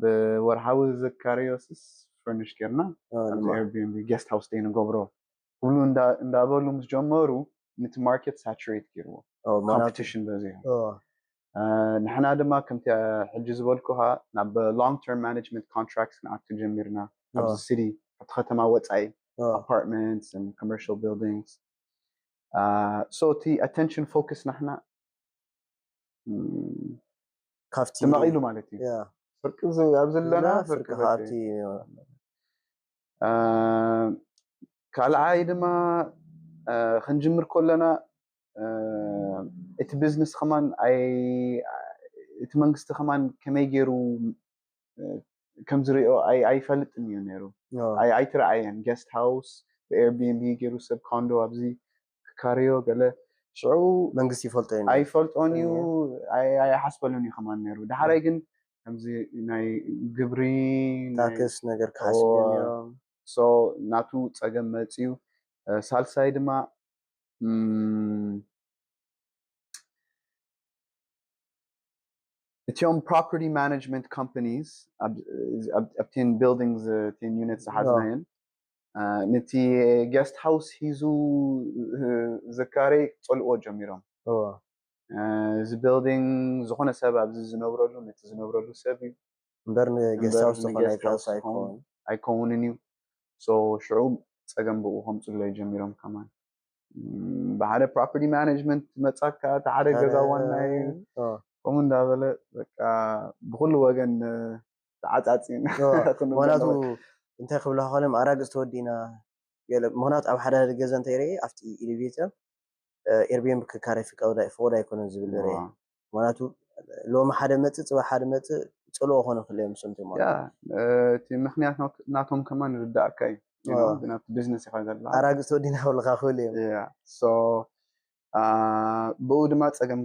ወርሓዊ ዝካርዮስስ furnish ጌርና ኦ፣ ኣብዚ ድማ- Airbnb guest house ደይንገብሮ ክብሉ እንዳ- እንዳበሉ ምስ ጀመሩ ነቲ market saturate ገይርዎ ኦ፣ ምኽንያቱ- competition በዚሑ ኦ፣ አ፣ ንሕና ድማ ከምቲ ሕጂ ዝበልኩኻ ናብ long term management contracts ክንኣቱ ጀሚርና ካብዚ ኦ፣ city ካብቲ ከተማ ወፃኢ ኦ፣ apartments and commercial buildings uh, so እቲ attention focus ናሕና mm, ካብቲ ድመቕ ኢሉ ማለት እዩ ያ፣ ፍርቂ ዝ- ኣብ ዘለና እና ፍርቂ ፍርቂ በቲ- ካብቲ አ፣ ካልኣይ ድማ አ፣ ክንጅምር ከለና አ፣ እቲ business ከማን ኣይ እቲ መንግስቲ ከማን ከመይ ገይሩ ከም ዝሪኦ ኣይፈልጥን እዩ ነይሩ። ኣይትረኣየን። ገስት ሃውስ ብኤርቢንቢ ገይሩ ሰብ ኮንዶ ኣብዚ ክካርዮ ገለ ሽዑ መንግስቲ ይፈልጦ እዩ። ኣይፈልጦን እዩ። ኣይሓስበሉን እዩ ከማን ነይሩ። ዳሕራይ ግን ከምዚ ናይ ግብሪ ታክስ ነገር ክሓስብ እዮም። ሶ ናቱ ፀገም መፅዩ። ሳልሳይ ድማ እቲኦም property management companies ኣብቲን buildings እቲን units ዝሓዝናየን ነቲ guest house ሂዙ ዝካረይ ክፀልእዎ ጀሚሮም። እዚ building ዝኾነ ሰብ ኣብዚ ዝነብረሉ ነቲ ዝነብረሉ ሰብ እዩ እምበር ንጌስት ሃውስ ዝኾነ ኣይኮን። ኣይከውንን እዩ። ሽዑ ፀገም ብኡ ከምፅለይ ጀሚሮም ከማን ብሓደ property management መፃካ እቲ ሓደ ገዛ ዋና እዩ ከምኡ እንዳበለ በቃ ብኩሉ ወገን ተዓፃፂን ምክንያቱ እንታይ ክብልካ ከሎም ኣራግፅ ተወዲና። ምክንያቱ ኣብ ሓደ ሓደ ገዛ እንታይ ርኢ ኣብቲ elevator ኤርቢኤንቢ ክካረ ፍቃድ ኣይኮነን ዝብል ርኢ። ምክንያቱ ሎሚ ሓደ መፅእ ፅባሕ ሓደ መፅእ ፅልኦ ኮነ ክልኦም ሰምቶም እቲ ምክንያት ናቶም ከማን ንርዳእካ እዩ። ናብቲ ቢዝነስ ኢካ ዘለካ ኣራግፅ ተወዲና ክብልካ ክብል እዮም። ብኡ ድማ ፀገም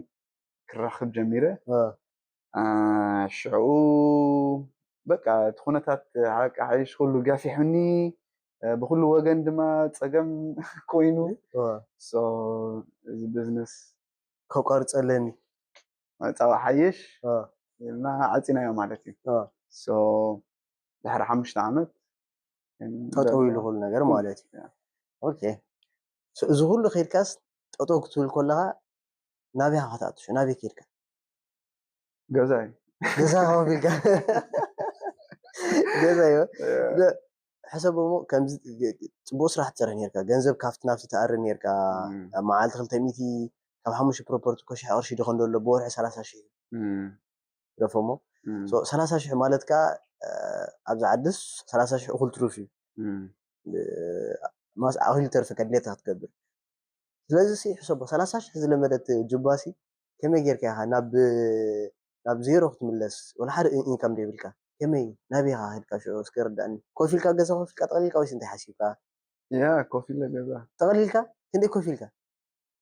ክራኽብ ጀሚረ። ሽዑ በቃ እቲ ኩነታት ሓቂ ሓይሽ ኩሉ ጋፊሑኒ ብኩሉ ወገን ድማ ፀገም ኮይኑ እዚ ቢዝነስ ከቋርፀለኒ መፃዊ ሓይሽ ኢልና ዓፂናዮ ማለት እዩ። ድሕሪ ሓሙሽተ ዓመት ጠጠው ኢሉ ኩሉ ነገር ማለት እዩ። ኦኬ፣ እዚ ኩሉ ከይድካስ ጠጠው ክትብል ከለካ ናበይ ኢካ ክትኣቱ? ናበይ ከይድካ? ገዛይ ገዛ ከቢልካ ገዛይ ሕሰቦሞ ከምዚ ፅቡቅ ስራሕ ትሰርሕ ነርካ፣ ገንዘብ ካብቲ ናብቲ ትኣሪ ነርካ። ኣብ መዓልቲ ክልተ ሚእቲ ካብ ሓሙሽተ ፕሮፐርቲ እኮ ሽሕ ቅርሺ ዶ ከንዶ ኣሎ ብወርሒ ሰላሳ ሽሕ ግደፎሞ። ሰላሳ ሽሕ ማለት ከኣ ኣብዚ ዓድስ ሰላሳ ሽሕ እኩል ትሩፍ እዩ። ማስ ዓኺሉ ተርፈካ ድሌትካ ክትገብር። ስለዚ ሲ ሕሰቦ ሰላሳ ሽሕ ዝለመደት ጁባሲ ከመይ ጌርካ ኢኻ ናብ ናብ ዜሮ ክትምለስ? ወላ ሓደ ኢንካም ዘይብልካ ከመይ ናበይ ኢኻ ከድካ ሽዑ እስከ ርዳእኒ። ኮፍ ኢልካ ገዛ ኮፍ ኢልካ ጠቕሊልካ ወይስ እንታይ ሓሲብካ? ያ ኮፍ ኢለ ገዛ ጠቕሊልካ ክንደይ ኮፍ ኢልካ?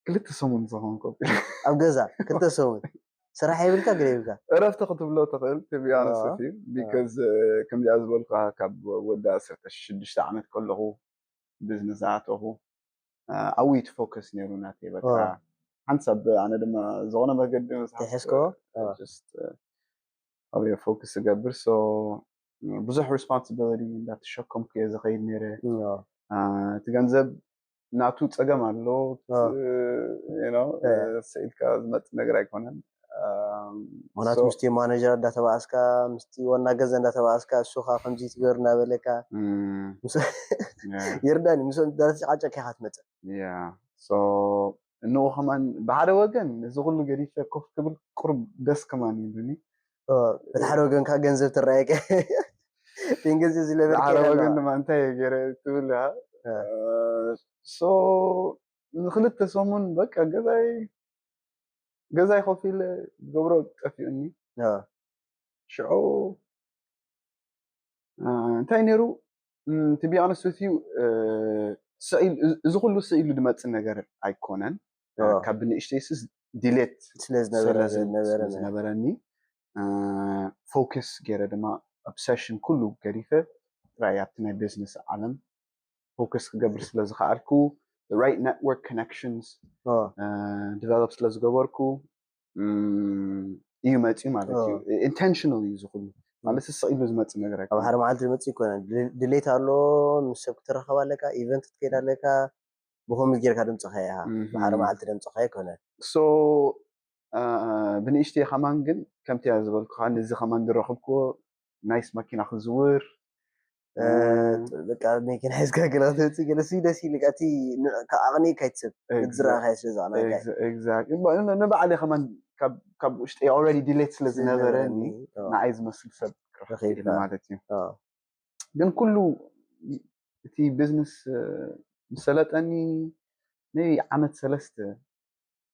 ክልተ ሰሙን ዝኸውን ኮፍ ኢለ ኣብ ገዛ ክልተ ሰሙን ስራሕ የብልካ ገለ የብልካ። እረፍቲ ክትብሎ ትኽእል to be honest with you because ከምዚኣ ዝበልኩ ካብ ወዲ ዓሰርተ ሽዱሽተ ዓመት ከለኹ ቢዝነስ ዝኣተኹ ኣብኡ እዩ እቲ ፎከስ ነይሩ ናተይ። በቃ ሓንሳብ ኣነ ድማ ዝኾነ መገዲ ተሒዝኮ ኣብኡ ፎከስ ዝገብር። ብዙሕ ሪስፖንሲቢሊቲ እንዳተሸከምኩ እየ ዝኸይድ ነይረ። እቲ ገንዘብ ናቱ ፀገም ኣሎ ስኢልካ ዝመፅእ ነገር ኣይኮነን። ምክንያቱ ምስቲ ማኔጀር እንዳተባኣስካ ምስቲ ዋና ገዛ እንዳተባኣስካ እሱካ ከምዚ ትገር እናበለካ ይርዳኒ ምስ እንዳተጨቃጨካ ኢካ ትመፅእ። እንኡ ከማን ብሓደ ወገን እዚ ኩሉ ገዲፈ ኮፍ ክብል ቁሩብ ደስ ከማን ይብሉኒ። በቲ ሓደ ወገን ከዓ ገንዘብ ትረኣየከ ን ገንዘብ ዝለበልከ ሓደ ወገን ድማ እንታይ ገይረ ትብል ንክልተ ሰሙን በቃ ገዛይ ገዛይ ኮፍ ኢለ ዝገብሮ ጠፊኡኒ። ሽዑ እንታይ ነይሩ to be honest with you እዚ ኩሉ ስኢሉ ዝመፅእ ነገር ኣይኮነን። ካብ ብንእሽተይስስ ዲሌት ስለዝነበረኒ ፎከስ ገይረ ድማ ኦብሰሽን ኩሉ ገዲፈ ጥራይ ኣብቲ ናይ ቢዝነስ ዓለም ፎከስ ክገብር ስለዝኸኣልኩ right network connections develop ስለዝገበርኩ እዩ መፅዩ ማለት እዩ። ኢንቴንሽናል እዩ ዝኩሉ ማለት ስቕ ኢሉ ዝመፅእ ነገር ኣብ ሓደ መዓልቲ ዝመፅእ ይኮነ ድሌት ኣሎ ምስ ሰብ ክትረኸብ ኣለካ ኢቨንት ክትከይድ ኣለካ ብከምዚ ጌርካ ድምፅካ ኢኻ ብሓደ መዓልቲ ድምፅካ ይኮነ። ብንእሽተይ ከማን ግን ከምቲ ያ ዝበልኩካ ነዚ ከማን ዝረኸብክዎ ናይስ መኪና ክዝውር በቃ መኪና ሒዝካ ገለ ክትወፅእ ገለ ሲ ደስ ኢልካ እቲ ካብ ዓቕኒ ካይትሰብ ዝረኣኻዮ ስለ ዘቕናካ ንባዕለይ ከማን ካብ ውሽጠይ already ዲሌት ስለ ዝነበረኒ ንዓይ ዝመስል ሰብ ክረክብ ማለት እዩ። ግን ኩሉ እቲ ቢዝነስ ዝሰለጠኒ ቢ ዓመት ሰለስተ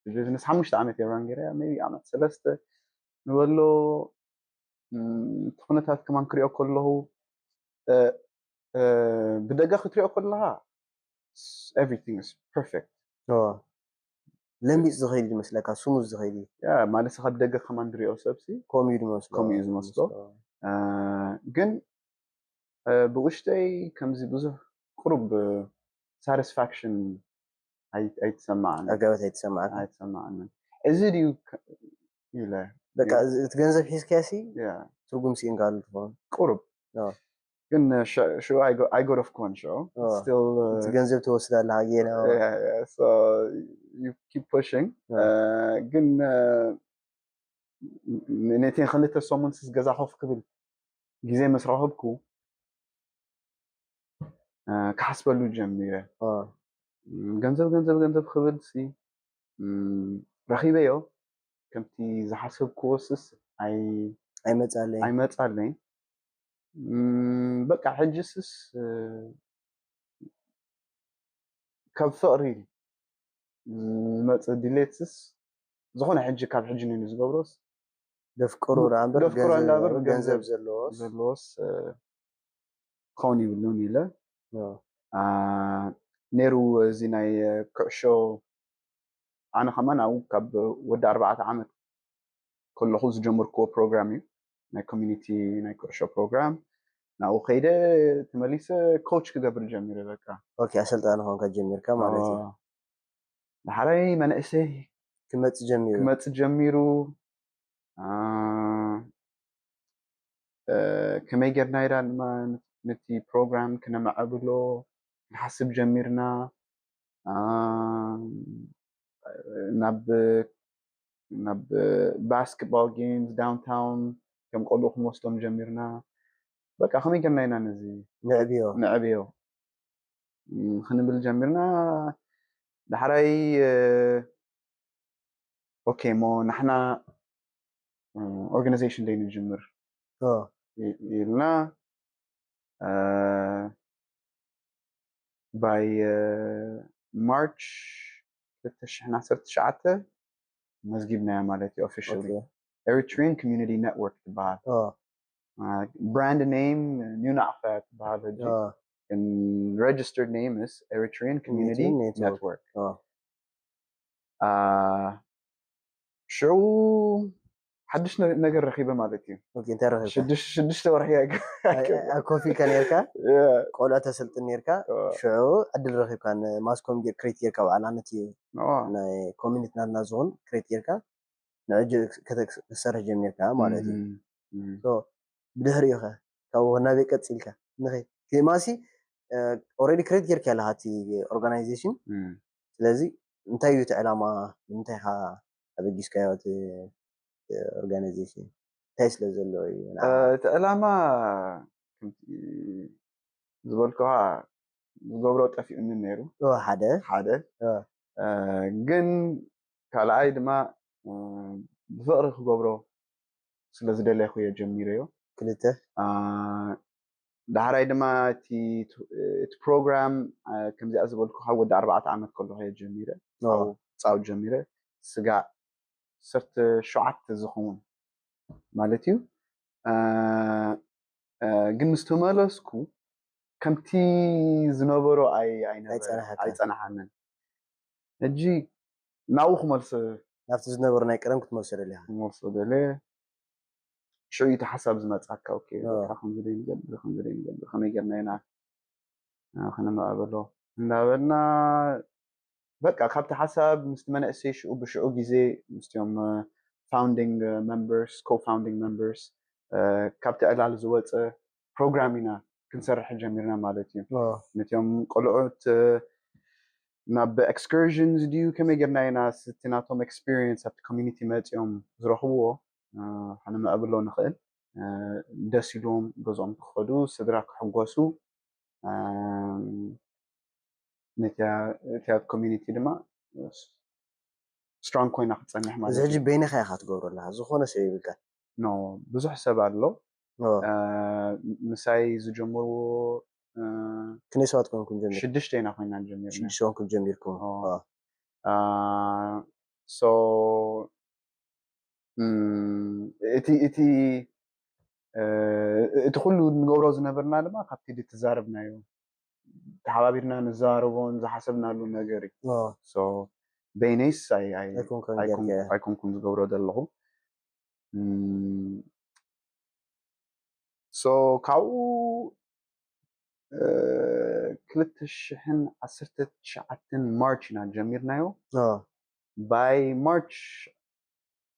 ቢዝነስ ሓሙሽተ ዓመት እየ ራን ገይረ ቢ ዓመት ሰለስተ ንበሎ እቲ ኩነታት ከማን ክሪኦ ከለኹ ብደገ ክትሪኦ ከለኻ everything is perfect። ለሚፅ ዝኸይድ ይመስለካ፣ ስሙዝ ዝኸይድ እዩ። ማለት ካብ ደገ ከማን ዝሪኦ ሰብሲ ከምኡ እዩ ዝመስሎ። ከምኡ እዩ ዝመስሎ። ግን ብውሽጠይ ከምዚ ብዙሕ ቁሩብ ሳቲስፋክሽን ኣይትሰማዕን። ዕገበት ኣይትሰማዕን። ኣይትሰማዕን። እዚ ድዩ ኢለ በቃ እቲ ገንዘብ ሒዝካሲ ትርጉም ሲኢንካሉ ትኸውን። ቁሩብ ግን ሽዑ ኣይጎረፍኩዎን። ሽዑ እቲ ገንዘብ ትወስድ ኣለኻ ጌና። ግን ነቲ ክልተ ሰሙን ስስ ገዛ ኮፍ ክብል ግዜ ምስ ረኸብኩ ክሓስበሉ ጀሚረ። ገንዘብ ገንዘብ ገንዘብ ክብል ሲ ረኺበዮ፣ ከምቲ ዝሓሰብክዎ ስስ ኣይመጻለይ ኣይመጻለይ። በቃ ሕጂ ስስ ካብ ፍቕሪ ዝመጽእ ድሌትስ ዝኾነ ሕጂ ካብ ሕጂ ንዝገብሮስ ደፍቅሩ ደፍቅሩ እንዳበር ገንዘብ ዘለዎስ ዘለዎስ ክኸውን ይብሉን ኢለ ነይሩ። እዚ ናይ ኩዕሾ ኣነ ከማን ኣብኡ ካብ ወዲ ኣርባዕተ ዓመት ከለኹ ዝጀመርክዎ ፕሮግራም እዩ። ናይ ኮሚኒቲ ናይ ኩዕሾ ፕሮግራም ናብኡ ከይደ ተመሊሰ ኮች ክገብር ጀሚረ። በቃ ኦኬ፣ ኣሰልጣኒ ኾንካ ጀሚርካ ማለት እዩ። ዳሕራይ መንእሰይ ክመጽእ ጀሚሩ ክመጽእ ጀሚሩ። ከመይ ጌርና ኢና ድማ ነቲ ፕሮግራም ክነማዕብሎ ክንሓስብ ጀሚርና። ናብ ናብ ባስኬትቦል ጌምስ ዳውንታውን ከም ቆልዑ ክንወስዶም ጀሚርና። በቃ ከመይ ጌርና ኢና ነዚ ንዕብዮ ንዕብዮ ክንብል ጀሚርና። ዳሕራይ ኦኬ እሞ ንሕና ኦርጋናይዜሽን ደይ ንጅምር ኢልና ባይ ማርች ክልተ ሽሕን ዓሰርተ ትሽዓተ መዝጊብናያ ማለት እዩ። ኦፊሻሊ ኤሪትሪያን ኮሚኒቲ ኔትወርክ ትበሃል። ብራንድ ኔም ኒው ናቕፋ ትበሃል። ሕጂ ግን registered name is Eritrean Community Network። ሽዑ ሓድሽ ነገር ረኺበ ማለት እዩ። እንታይ ረኺብካ? ሽዱሽተ ወርሒ ኣብ ኮፍ ኢልካ ነርካ፣ ቆልዑ ተሰልጥን ነርካ። ሽዑ ዕድል ረኺብካ ንማስኮም ክሬት ጌርካ ባዕላ ነቲ ናይ ኮሚኒቲ ናትና ዝኹን ክሬት ጌርካ ንዕጅ ክትሰርሕ ጀሚርካ ማለት እዩ። ብድሕሪኡ ኸ ካብኡ ናበይ ቀፂልካ? ንኸ ቴማሲ ኦልሬዲ ክሬት ጌርካ ኣለካ እቲ ኦርጋናይዜሽን። ስለዚ እንታይ እዩ እቲ ዕላማ? ንምንታይ ኢኻ ኣበጊስካዮ እቲ ኦርጋናይዜሽን? እንታይ ስለ ዘለዎ እዩ? እቲ ዕላማ ከምቲ ዝበልኩኻ ዝገብሮ ጠፊኡኒ ነይሩ። ሓደ ሓደ ግን ካልኣይ ድማ ብፍቕሪ ክገብሮ ስለ ዝደለኹ እየ ጀሚረዮ። ክልተ ዳሕራይ ድማ እቲ ፕሮግራም ከምዚኣ ዝበልኩ ካብ ወዲ ኣርባዕተ ዓመት ከለኹ እየ ጀሚረ። ፃውት ጀሚረ ስጋዕ ዓሰርተ ሸውዓተ ዝኸውን ማለት እዩ። ግን ምስ ተመለስኩ ከምቲ ዝነበሮ ኣይነበረ ኣይፀናሓንን። ሕጂ ናብኡ ክመልሶ ናብቲ ዝነበሩ ናይ ቀደም ክትመልሶ ደሊኻ ክመልሶ ደልየ። ሽዑ እቲ ሓሳብ ዝመፅኣካ ኦኬ ከምዚ ንገብር ከምዚ ንገብር ከመይ ጌርና ኢና ክነመቓበሎ እንዳበልና በቃ ካብቲ ሓሳብ ምስቲ መንእሰይ ሽዑ ብሽዑ ግዜ ምስቲኦም founding members co-founding members ካብቲ ዕላል ዝወፀ ፕሮግራም ኢና ክንሰርሕ ጀሚርና ማለት እዩ። ነቲኦም ቆልዑት ናብ excursions ድዩ ከመይ ጌርና ኢና እቲ ናቶም experience ኣብቲ community መፂኦም ዝረኽብዎ ከነማዕብሎ ንኽእል ደስ ኢልዎም ገዝኦም ክኸዱ ስድራ ክሕጎሱ ነቲያ community ድማ strong ኮይና ክትፀንሕ ማለት እዩ። ሕጂ በይንኻ ኢኻ ትገብሮ ኣለኻ፣ ዝኾነ ሰብ ይብልካ no ብዙሕ ሰብ ኣሎ ምሳይ ዝጀመርዎ ክንደይ ሰባት ኮንኩም ጀሚር ሽዱሽተ ኢና ኮይና ጀሚርና። ሽዱሽተ ኮንኩም ጀሚርኩም so እም፣ እቲ እቲ እ፣ እቲ ኩሉ ንገብሮ ዝነበርና ድማ ካብቲ ድትዛረብናዮ ተሓባቢርና ንዛረቦን ዝሓሰብናሉ ነገር እዩ። ኦ፣ So በይነይስ ኣይ- ኣይ- ኣይኮንኩን ኣይኮን- ጌርካዮ። ኣይኮንኩን ዝገብሮ ዘለኹ። እም፣ So ካብኡ እ፣ ክልተ ሽሕን ዓሰርተ ትሽዓተን ማርች ኢና ጀሚርናዮ። ኦ፣ By ማርች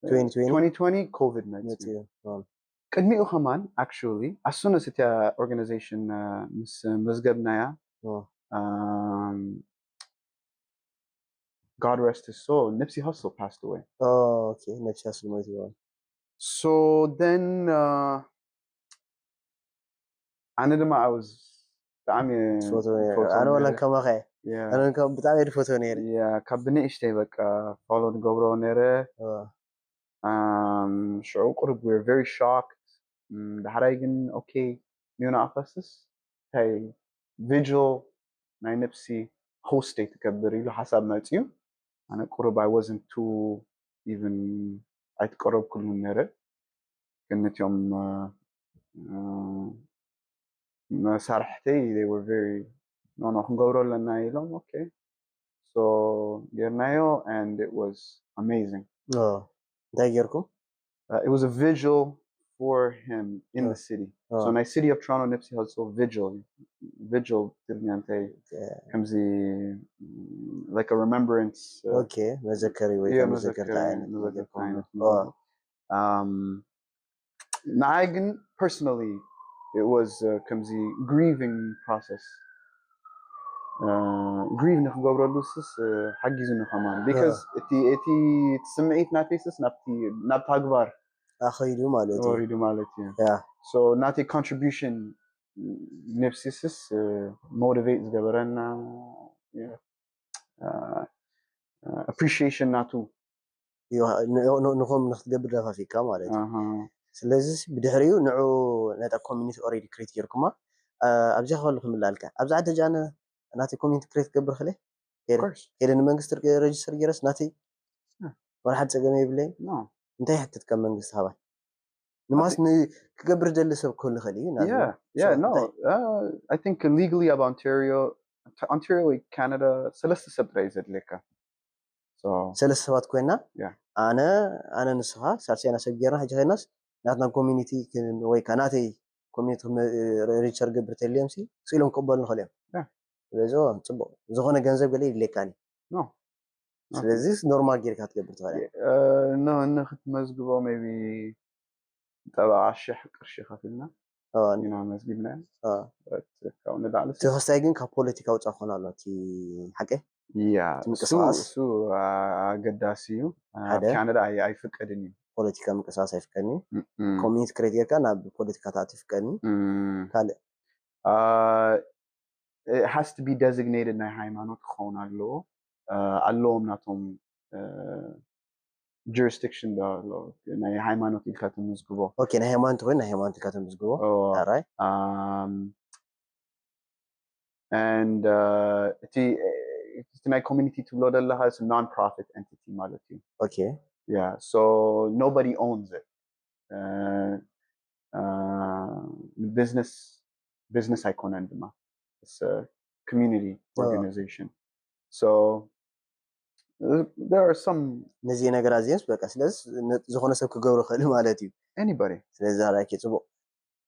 twenty twenty twenty twenty ኮቪድ መፅዩ። መፅዩ። ኦ፣ ቅድሚኡ ከማን actually ኣሱነስ እቲያ ኦርጋናይዜሽን ምስ መዝገብናያ ኦ፣ um, God rest his soul, Nipsey Hussle passed away. ኦኬ፣ ነብሲ ሃስል ሞይቱ። So then uh, ኣነ ድማ I was ብጣዕሚ ትፈትዎ ነይረ። ትፈትዎ ኣነ ወላ ነይረ። ከማኸ እየ። Yeah. ኣነ ከ ብጣዕሚ እየ ዝፈትዎ ነይረ። Yeah፣ ካብ ብንእሽተይ በቃ ፎሎ ንገብሮ ነይረ። ኦ፣ Um, ሽዑ ቁሩብ we were very shocked. Um, ዳሕራይ ግን okay፣ ኒዮና ኣፈስስ እንታይ ቪጅል ናይ ነብሲ ሆስት ትገብር ኢሉ ሓሳብ መፅዩ። ኣነ ቁሩብ I wasn't too even ኣይትቀረብኩሉን ነይረ። ግን ነቲኦም uh, uh, መሳርሕተይ they were very no no ክንገብሮ ኣለና ኢሎም። Okay, so ጌርናዮ and it was amazing. ኦ፣ እንታይ ጌርኩም? Uh, it was a vigil for him in Oh. the city. Oh. So ናይ City of Toronto Nipsey Hussle vigil, vigil ትግርኛ እንታይ ከምዚ mm, like a remembrance. Uh, ኦኬ፣ መዘከሪ ወይ yeah, መዘከርታ መዘከሪ- ዓይነት መዘከርታ ጌርኩም። ዓይነት ኦ፣ um, ንዓይ ግን personally it was uh, ከምዚ grieving process. ግሪቭ ንክገብረሉ ስስ ሓጊዙኒ ከማን because እቲ እቲ ስምዒት ናተይ ስስ ናብቲ ናብ ተግባር ኣኸይዱ ማለት እዩ። ወሪዱ ማለት እዩ። ያ፣ So ናተይ ኮንትሪቢሽን ነብሲ ስስ ሞቲቬት ዝገበረና ኣፕሪሺዬሽን ናቱ ዮ- ን- ን- ንኹም ንክትገብር ደፋፊካ ማለት እዩ። ኣሃ። ስለዚ ብድሕሪኡ ንዑ ነታ ኮሚኒቲ ኦልሬዲ ክሬት ጌርኩማ። ኣ፣ ኣብዚኣ ከሉ ክምላልካ ኣብዚ ዓዲ ጃነ ናተይ ኮሚኒቲ ክሬት ክገብር ክለ Of course. ከይደ ንመንግስቲ ርገ- ሬጅስተር ገይረስ ናተይ Yeah. ወላ ሓንቲ ፀገም የብለይን። No. እንታይ ይሕትት ካብ መንግስቲ ሃባይ ንማስ ን- ክገብር ደሊ ሰብ ክህሉ ይኽእል እዩ። ናብዚ Yeah, So, yeah, no. እንታይ- Uh, I think legally ኣብ Ontario, Ontario ወይ ካናዳ ሰለስተ ሰብ ጥራይ እዩ ዘድልየካ። So ሰለስተ ሰባት ኮይና Yeah. ኣነ ኣነ ንስኻ ሳልሳይና ሰብ ጌርና ሕጂ ኮይናስ ናትና ኮሚኒቲ ክን- ወይ ከዓ ናተይ ኮሚኒቲ ክመ- ሬጅስተር ገብር ተልዮም ሲ ስኢሎም ክቕበሉ ንኽእል እዮም። Yeah. ስለዚ ጽቡቕ ዝኾነ ገንዘብ ገለ ይድልየካኒ። No. ስለዚ ኖርማል ጌርካ ክትገብር ትኽእል እያ። Uh, no, ንክትመዝግቦ maybe ጠበቃ ሽሕ ቅርሺ ከፊልና ኦ፣ ኢና መዝጊብና። ኦ። ካብኡ ንላዕሊ እቲ ክስታይ ግን ካብ ፖለቲካ ውፃእ ክኾን ኣሎ እቲ ሓቂ Yeah, እቲ ምንቅስቃስ። እሱ አ- ኣገዳሲ እዩ። ኣብ ሓደ። ካናዳ ኣይ- ኣይፍቀድን እዩ። ፖለቲካ ምንቅስቃስ ኣይፍቀድን እዩ። Mm-mm. ኮሚኒቲ ክሬት ጌርካ ናብ ፖለቲካ ትኣቲ ይፍቀድን እዩ። Mm. ካልእ Uh, it has to be designated ናይ ሃይማኖት ክኸውን ኣለዎ። Uh, ኣለዎም ናቶም uh, jurisdiction ዶ ኣሎ ናይ ሃይማኖት ኢልካ ተመዝግቦ። ኦኬ፣ ናይ ሃይማኖት ኮይኑ ናይ ሃይማኖት ኢልካ ተመዝግቦ። Oh, ኣራይ um, and uh, እቲ እቲ ናይ ኮሚኒቲ ትብሎ ዘለካ is non profit entity ማለት እዩ። ኦኬ Yeah, so nobody owns it. Uh, uh, business business ኣይኮነን ድማ it's a community organization. So uh, there are some ነዚ ነገር ኣዚኦስ በቃ ስለዚ ነ- ዝኾነ ሰብ ክገብሮ ክእል ማለት እዩ። Anybody. ስለዚ ኣራኪ ጽቡቕ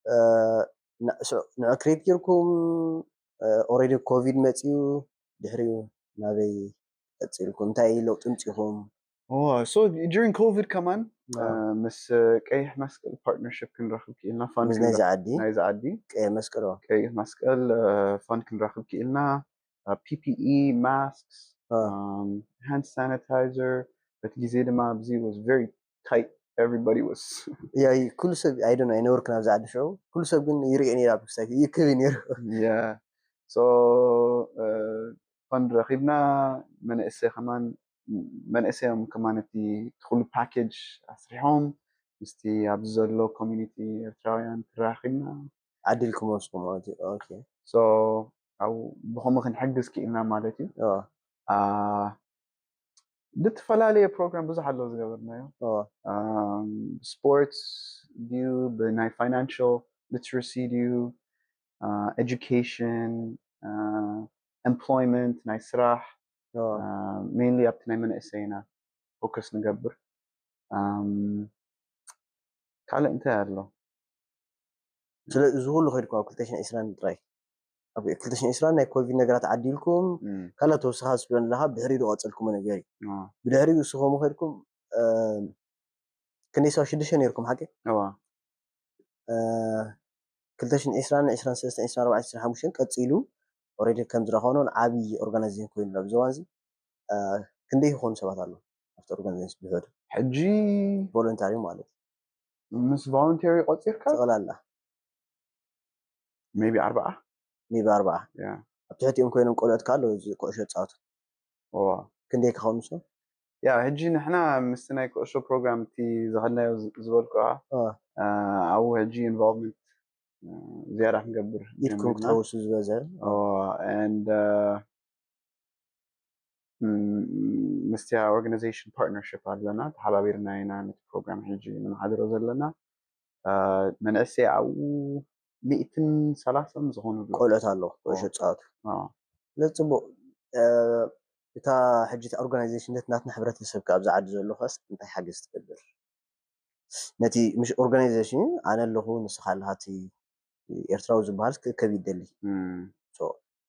እ፣ ን- ስ- ንዑ ክሬት ጌርኩም ኦሬዲ ኮቪድ መፅዩ ድሕሪኡ ናበይ ቀፂልኩም እንታይ ለውጢ ምፂኹም? Oh, so during COVID ከማን አ፣ uh, ምስ uh, ቀይሕ መስቀል partnership ክንረክብ ክኢልና fund ምስ ናይዚ ዓዲ ናይዚ ዓዲ ቀይሕ መስቀል ኦ፣ ቀይሕ መስቀል fund ክንረክብ ክኢልና uh, P P E masks አ፣ um, hand sanitizer በቲ ግዜ ድማ ኣብዚ was very tight. Everybody was ያ ይ- ኩሉ ሰብ ኣይደ ኣይነበርኩን ኣብዚ ዓዲ ሽዑ ኩሉ ሰብ ግን ይርኢ ነይሩ ኣብ ክስታይ ይክብ ነይሩ። Yeah. So uh, fund ረኺብና መንእሰይ ከማን መንእሰዮም ከማን እቲ ኩሉ ፓኬጅ ኣስሪሖም ምስቲ ኣብዚ ዘሎ ኮሚኒቲ ኤርትራውያን ተራኺብና። ዓዲልኩም ወስኩም ማለት እዩ። ኦኬ So ኣብ ብኸምኡ ክንሕግዝ ክኢልና ማለት እዩ። ኦ፣ Uh, ዝተፈላለየ ፕሮግራም ብዙሕ ኣሎ ዝገበርናዮ። ኦ፣ ስፖርትስ ድዩ፣ ብናይ ፋይናንሽል ሊትረሲ ድዩ፣ ኤጁኬሽን፣ ኤምፕሎይመንት፣ ናይ ስራሕ፣ ኦ፣ ሜይንሊ ኣብቲ ናይ መንእሰይና ፎከስ ንገብር። ኣም፣ ካልእ እንታይ ኣሎ? ስለ እዚ ኩሉ ከይድኩም ኣብ ክልተ ሽሕን ዕስራን ጥራይ፣ ኣብ ክልተ ሽሕን ዕስራን ናይ ኮቪድ ነገራት ዓዲልኩም፣ እም፣ ካልእ ተወሳኺ ዝብለን ኣለካ ብድሕሪ ዝቐፀልኩሞ ነገር እዩ። ኦ፣ ብድሕሪ እሱ ከምኡ ከይድኩም፣ እ፣ ክንደይ ሰባት ሽዱሽተ ነይርኩም ሓቂ? እዋ፣ እ፣ ክልተ ሽሕን ዕስራን፣ ዕስራን ሰለስተን፣ ዕስራን ኣርባዕተን፣ ዕስራን ሓሙሽተን ቀፂሉ ኦልሬዲ ከም ዝረኸብኖን ዓብዪ ኦርጋናይዜሽን ኮይኑ ኣብ ዘዋን እዚ፣ እ፣ ክንደይ ይኾኑ ሰባት ኣለዉ ኣብቲ ኦርጋናይዜሽን ብሕዱ ሕጂ ቮለንታሪ ማለት እዩ። ምስ ቮለንተሪ ቆፂርካ ጠቕላላ ሜቢ ኣርባዓ። ሜቢ ኣርባዓ። ያ፣ ኣብ ትሕቲኦም ኮይኖም ቆልዑት ከ ኣለዉ እዚ ኩዕሾ ዝፃወቱ እዋ። ክንደይ ክኸውን ንሶም? ያ፣ ሕጂ ንሕና ምስቲ ናይ ኩዕሾ ፕሮግራም እቲ ዝኸድናዮ ዝ- ዝበልኩ ኦ፣ ኣብኡ ሕጂ ኢንቮልቭመንት ዝያዳ ክንገብር ኢድኩም ጀሚርና። ክትረውሱ ዝበዝሐ። ኦ፣ and ምስቲያ ኦርጋናይዜሽን ፓርትነርሽፕ ኣለና፣ ተሓባቢርና ኢና ነቲ ፕሮግራም ሕጂ ንመሓድሮ ዘለና። እ፣ መንእሰይ ኣብኡ ሚእትን ሰላሳን ዝኾኑ ኣለዉ። ቆልዑት ኣለዉ ኩዕሾ ዝፃወቱ። ኦ፣ ስለዚ ፅቡቅ፣ እ፣ እታ ሕጂ እታ ኦርጋናይዜሽን ነቲ ናትና ሕብረተሰብ ከ ኣብዚ ዓዲ ዘሎ ከስ እንታይ ሓገዝ ትገብር? ነቲ ምሽ ኦርጋናይዜሽን ኣነ ኣለኹ ንስኻ ኣለኻ እቲ ኤርትራዊ ዝበሃል ክእከብ ይደሊ። እም፣ ሶ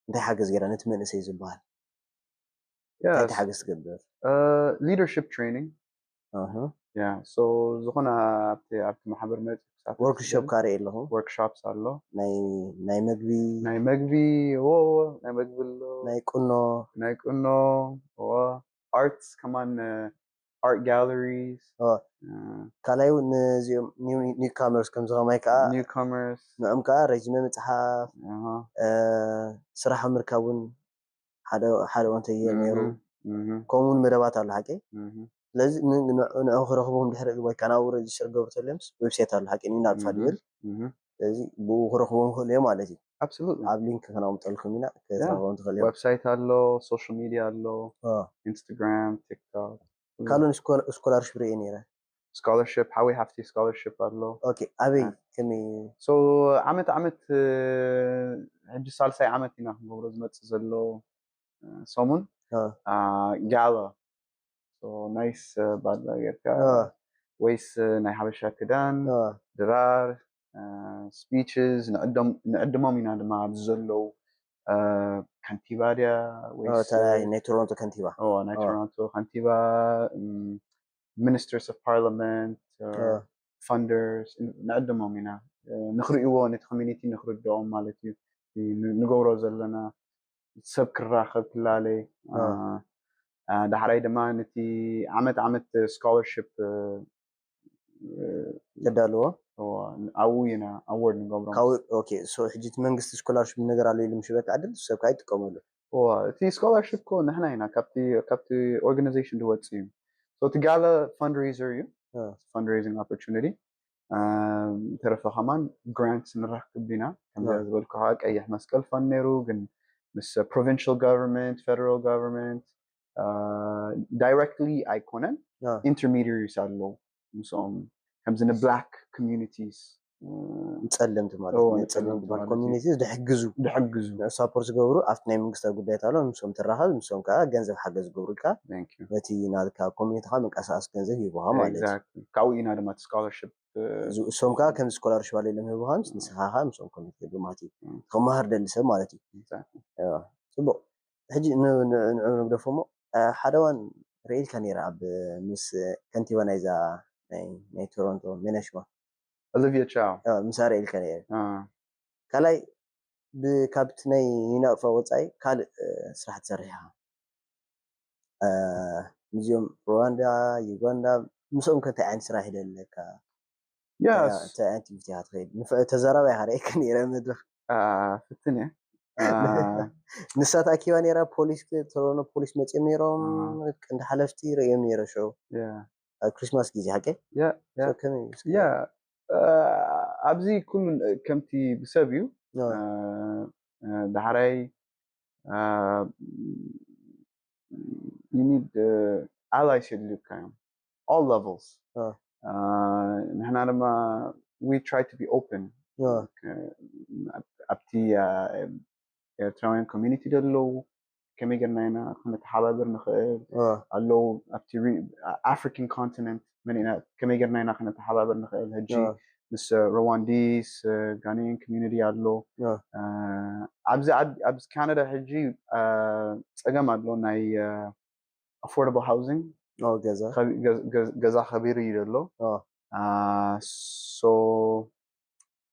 እንታይ ሓገዝ ገይራ ነቲ መንእሰይ ዝበሃል ያ፣ እንታይ ሓገዝ ትገብር? ሊደርሽፕ ትሬኒንግ። ኣህ፣ ያ፣ ሶ ዝኾነ ኣብቲ ኣብቲ ማሕበር መፂ ክሳተፍ ወርክሾፕ ዝደሊ። ካሬ ኣለኹ። ወርክሾፕስ ኣሎ፣ ናይ ናይ መግቢ ናይ መግቢ፣ ዎ፣ ዎ፣ ናይ መግቢ ኣሎ፣ ናይ ቁኖ ናይ ቁኖ፣ ዎ፣ ኣርትስ ከማን፣ ኣርት ጋለሪስ፣ ኦ፣ ካልኣይ እውን ነዚኦም ኒው ካመርስ ከምዚ ከማይ ከዓ ኒው ካመርስ፣ ንዕም ከዓ ረዚመ ምፅሓፍ፣ እ፣ ስራሕ ኣብ ምርካብ እውን ሓደ ሓደ ወንተ እየ ነይሩ። ከምኡ እውን መደባት ኣሎ ሓቂ። ስለዚ ን- ን- ንዕኡ ክረኽቦም ድሕሪ ወይ ከዓ ናብኡ ረጅስተር ገብሩ ተልዮምስ ዌብሳይት ኣሎ ሓቂ፣ ኒና ኣልፋ ድብል። ስለዚ ብኡ ክረኽቦም ይኽእሉ እዮም ማለት እዩ። ኣብሶሉትሊ። ኣብ ሊንክ ከነቕምጠልኩም ኢና፣ ክትረኽቦም ትኽእል እዮም። ዌብሳይት ኣሎ፣ ሶሻል ሚድያ ኣሎ፣ ኦ፣ ኢንስታግራም፣ ቲክቶክ። ካልኦን ስኮ- ስኮላርሽፕ ርእየ ነይረ። ስኮላርሽፕ፣ ሓወይ ሃፍቲ ስኮላርሽፕ ኣሎ። ኦኬ፣ ኣበይ አ- ከመይ? ሶ ዓመት ዓመት፣ እ፣ ሕጂ ሳልሳይ ዓመት ኢና ክንገብሮ ዝመጽእ ዘሎ፣ እ፣ ሰሙን። አ። አ፣ ጋላ። ሶ ናይስ፣ እ፣ ባላ ጌርካ አ። ወይስ፣ እ፣ ናይ ሓበሻ ክዳን፣ አ። ድራር፣ እ፣ ስፒችስ ንዕዶም-፣ ንዕድሞም ኢና ድማ ኣብዚ ዘለዉ፣ እ፣ ከንቲባ ድያ ኦ፣ ወይስ፣ እታ ናይ ናይ ቶሮንቶ ከንቲባ። ኦ፣ ናይ ኦ። ቶሮንቶ ከንቲባ፣ እም፣ ሚኒስተርስ ኦፍ ፓርላመንት፣ እ፣ ኦ። ፈንደርስ ንዕድሞም ኢና፣ እ፣ ንክርእይዎ፣ ነቲ ኮሚኒቲ ንክርድኦም ማለት እዩ። ን- ንገብሮ ዘለና ሰብ ክራኸብ ክላለይ፣ እ፣ ኦ። እ፣ ዳሕራይ ድማ ነቲ ዓመት ዓመት ስኮላርሽፕ፣ እ፣ እ፣ ተዳልዎ? እዎ፣ ኣብኡ ኢና ኣዎርድ ንገብሮም። ካብኡ፣ ኦኬ፣ ሶ ሕጂ እቲ መንግስቲ ስኮላርሽፕ ነገር ኣሎ ኢሉ ምሽ በቃ ዕድል ሰብ ከዓ ይጥቀመሉ። እዎ፣ እቲ ስኮላርሽፕ እኮ ንሕና ኢና ካብቲ፣ ካብቲ ኦርጋናይዜሽን ዝወፅእ እዩ። ሶ እቲ ጋላ ፈንድሬዘር እዩ። እ። ፈንድሬዚንግ ኦፖርቹኒቲ። እ፣ ተረፈ ከማን ግራንትስ ንረክብ ኢና። ከምዚ እ። ዝበልኩኻ ቀይሕ መስቀል ፈንድ ነይሩ፣ ግን ምስ ፕሮቪንሻል ጋቨርንመንት፣ ፌደራል ጋቨርንመንት፣ እ፣ ዳይሬክትሊ ኣይኮነን። እ። ኢንተርሚዲየሪስ ኣለዉ ምስኦም፣ ከምዚ ንብላክ ኮሚኒቲስ፣ እ፣ ንፀለምቲ ማለት እዎ፣ እዩ። ንፀለምቲ ንፀለምቲ ዝበሃል ማለት እዩ። ኮሚኒቲ ዝሕግዙ ዝሕግዙ። ንሳፖርት ዝገብሩ ኣብቲ ናይ መንግስታዊ ጉዳያት ኣሎ ንሶም ተራኸብ ንሶም ከዓ ገንዘብ ሓገዝ ዝገብሩልካ Thank you። ነቲ ናትካ ኮሚኒቲኻ መንቀሳቀሲ ገንዘብ ሂቡኻ ማለት እዩ። Exactly። ካብኡ ኢና ድማ እቲ ስኮላርሽፕ፣ እ፣ እዚ እሶም ከዓ ከምዚ ስኮላርሽፕ ኣሎ ኢሎም ሂቡኻ ምስ ንስኻ ከዓ ምስኦም ኮሚኒቲ ገብሩ ማለት እዩ። እም። ክመሃር ደሊ ሰብ ማለት እዩ። Exactly። እዋ፣ ፅቡቅ። ሕጂ ን- ን- ንዕኡ ንግደፎ እሞ፣ እ፣ ሓደ እዋን ርኢልካ ነይረ ኣብ ምስ ከንቲባ ናይዛ ናይ ናይ ቶሮንቶ ሜነሽማ ኦሊቪያ ቻው። እ፣ ምሳ ርኢልካ ነይረ። እ፣ ካልኣይ ብ- ካብቲ ናይ ዩናቅፋ ወፃኢ ካልእ፣ እ፣ ስራሕ ትሰርሕ ኢኻ። እ፣ ምስዚኦም ሩዋንዳ፣ ዩጋንዳ ምስኦም ከ እንታይ ዓይነት ስራሕ ይደለካ? Yes። እንታይ ዓይነት ቲቪቲ ኢኻ ትኸይድ? ንፍ- ተዛራባይ ኢኻ ርኢካ ነይረ መድረኽ። እ፣ ፍትን እየ። እ፣ ንሳ ተኣኪባ ነይራ፣ ፖሊስ ክ- ቶሮኖ ፖሊስ መፂኦም ነይሮም፣ እ። ቀንዲ ሓለፍቲ ርእዮም ነይረ ሸው yeah። ኣብ ክሪስማስ ግዜ ሓቂ? Yeah፣ yeah። So ከመይ እዩ? Yeah። እ፣ ኣብዚ ኩሉ ከምቲ ብሰብ እዩ። እ፣ እ፣ እ፣ ዳሕራይ፣ እ፣ you need፣ እ፣ allies የድልዩካ እዮም፣ all levels። አ። አ፣ ንሕና ድማ we try to be open። አ። እ፣ ኣብቲ፣ አ፣ ኤርትራውያን community ዘለዉ ከመይ ጌርና ኢና ክንተሓባበር ንኽእል አ። ኣለዉ ኣብቲ ሪ-፣ African continent መን ኢና ከመይ ጌርና ኢና ክንተሓባበር ንኽእል ሕጂ አ። ምስ Rwandese፣ Ghanaian community ኣሎ። አ። አ፣ ኣብዚ ዓድ-፣ ኣብዚ ካናዳ ሕጂ፣ አ፣ ጸገም ኣሎ ናይ፣ አ፣ affordable housing። ኦ፣ ገዛ። ከቢ-፣ ገ-፣ ገ-፣ ገዛ ከቢሩ እዩ ዘሎ። ኦ። አ፣ so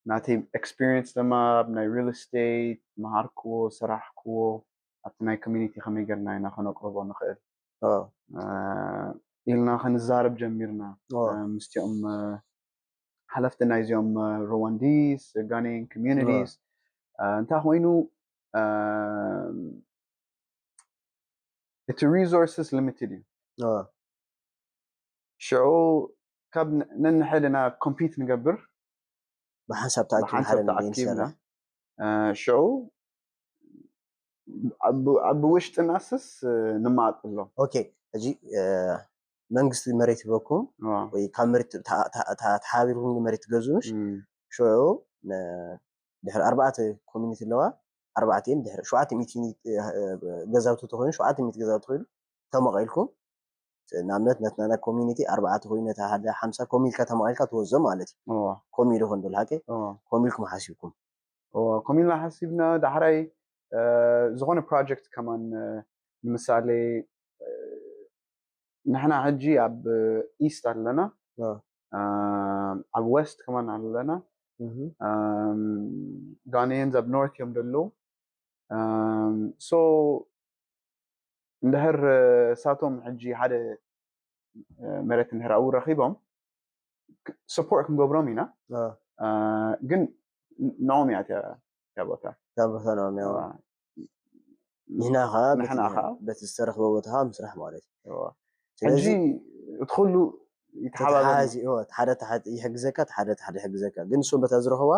ናተይ experience ድማ ኣብ ናይ real estate መሃርክዎ፣ ሰራሕክዎ፣ ኣብቲ ናይ community ከመይ ጌርና ኢና ከነቅርቦ ንኽእል፣ ኦ። አ፣ ኢልና ክንዛረብ ጀሚርና። ኦ። አ፣ ምስቲኦም፣ አ፣ ሓለፍቲ ናይዚኦም፣ አ፣ Rwandese፣ Ghanaian communities። አ፣ እንታይ ኮይኑ፣ አ፣ እቲ resources limited እዩ። ኦ። ሽዑ ካብ ን-፣ ነንሕድና compete ንገብር። ብሓንሳብ ተኣኪብና ብሓንሳብ ሓደ ነገር ተኣኪብና። ንሰርሕ። አ፣ ሽዑ ኣብ፣ ኣብ ውሽጥናስስ፣ አ፣ ንማቕሎ። ኦኬ፣ ሕጂ፣ አ፣ መንግስቲ መሬት ይበኩም ዋ። ወይ ካብ መሬት ተ-፣ ተ-፣ ተ-፣ ተሓቢርኩም መሬት ትገዝኡሽ? እም፣ ሽዑ ነ-፣ ድሕሪ ኣርባዕተ community ኣለዋ። ኣርባዕተ ድሕሪ ሸውዓተ ሚእቲ፣ አ፣ ገዛውቲ ተኾይኑ፣ ሸውዓተ ሚእቲ ገዛውቲ ኮይኑ ተመቒልኩም፣ ንኣብነት ነትና ናይ community ኣርባዕተ ኮይኑ ነታ ሓደ ሓምሳ ኮሚልካ ተመቒልካ ትወዞ ማለት እዩ። ዋ። ኮሚሉ ይኾን ዶ ሓቂ? ዋ። ኮሚልኩም ሓሲብኩም? ዋ፣ ኮሚልና ሓሲብና ዳሕራይ፣ አ፣ ዝኾነ project ከማን፣ አ፣ ንምሳሌ፣ አ፣ ንሕና ሕጂ ኣብ east ኣለና። አ። አ፣ ኣብ west ከማን ኣለና። እህ። ኣም፣ Ghanaians ኣብ north እዮም ዘለዉ። ኣም፣ so እንድሕር፣ እ፣ ሳቶም ሕጂ ሓደ፣ እ፣ መሬት እንድሕር ኣብኡ ረኺቦም ክ-፣ support ክንገብሮም ኢና። አ። አ፣ ግን ን-፣ ንኦም እያ እቲያ፣ እቲያ ቦታ። እታ ቦታ ንኦም እያ። እዋ። ንሕና ኸዓ በቲ፣ ንሕና ኸዓ። በቲ ዝተረኽበ ቦታ ኸዓ ምስራሕ ማለት እዩ። እዋ። ስለዚ ሕጂ እቲ ኩሉ ይተሓባበር። ተተሓሓዚ፣ እዎ፣ እቲ ሓደ ተሓ-፣ ይሕግዘካ፣ እቲ ሓደ፣ እቲ ሓደ ይሕግዘካ። ግን ንሶም በታ ዝረኸባ፣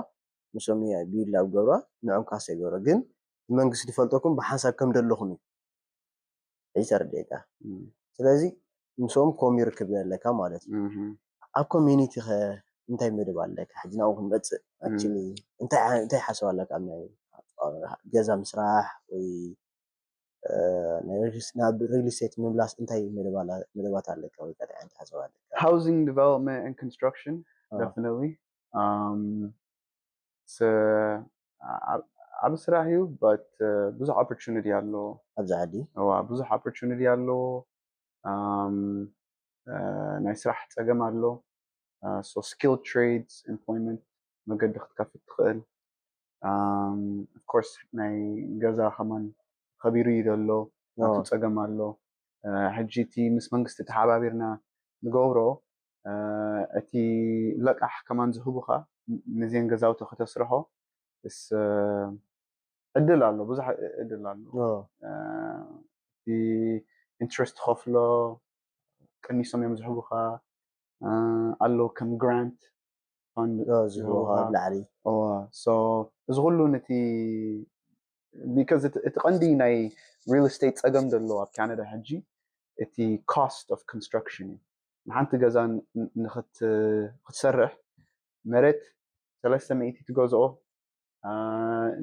ንሶም እያ ቢላ ኣብ ገብራ፣ ንዖም ካሳ ይገብሮ። ግን እቲ መንግስቲ ዝፈልጠኩም ብሓንሳብ ከም ደለኹም እዩ። ሕጂ ተረዲእካ። እም። ስለዚ ምስኦም ኮም ይርክብ ኣለካ ማለት እዩ። እም። ኣብ community ኸ እንታይ መደብ ኣለካ? ሕጂ ናብኡ ክንመጽእ። እም። Actually እንታይ ዓ-፣ እንታይ ሓሳብ ኣለካ? ኣብ ናይ፣ ኣብ ገዛ ምስራሕ ወይ፣ እ፣ ናይ ሪል-፣ ናብ real estate ምምላስ እንታይ መደብ ኣላ-፣ መደባት ኣለካ ወይ ከኣ እንታይ ዓይነት ሓሳብ ኣለካ? Housing development and construction, አ። Definitely. Um, ስ-፣ ኣ-፣ ኣብ ስራሕ እዩ፣ but፣ እ፣ ብዙሕ opportunity ኣሎ። ኣብዚ ዓዲ? እዋ፣ ብዙሕ opportunity ኣሎ። Um፣ እ፣ ናይ ስራሕ ጸገም ኣሎ። እ፣ so skilled trades, employment መገዲ ክትከፍት ትኽእል። Um፣ of course ናይ ገዛ ከማን ከቢሩ እዩ ዘሎ። ናቱ ኦ። ጸገም ኣሎ። እ፣ ሕጂ እቲ ምስ መንግስቲ ተሓባቢርና ንገብሮ፣ እ፣ እቲ ለቃሕ ከማን ዝህቡኻ ን-፣ ነዚአን ገዛውቲ ከተስርሖ እስ፣ እ፣ ዕድል ኣሎ፣ ብዙሕ እ-፣ ዕድል ኣሎ። ኦ። እ፣ እቲ interest ትኸፍሎ ቀኒሶም እዮም ዝህቡኻ። እ፣ ኣሎ ከም grant fund ኦ፣ ዝህቡኻ ዝህቡኻ። ኣብ ላዕሊ። እዋ፣ so እዚ ኩሉ ነቲ፣ because እቲ፣ እቲ ቀንዲ ናይ real estate ጸገም ዘሎ ኣብ ካናዳ ሕጂ እቲ cost of construction እዩ። ንሓንቲ ገዛ ን-፣ ንኽት-፣ ክትሰርሕ መሬት ሰለስተ ሚእቲ ትገዝኦ፣ አ፣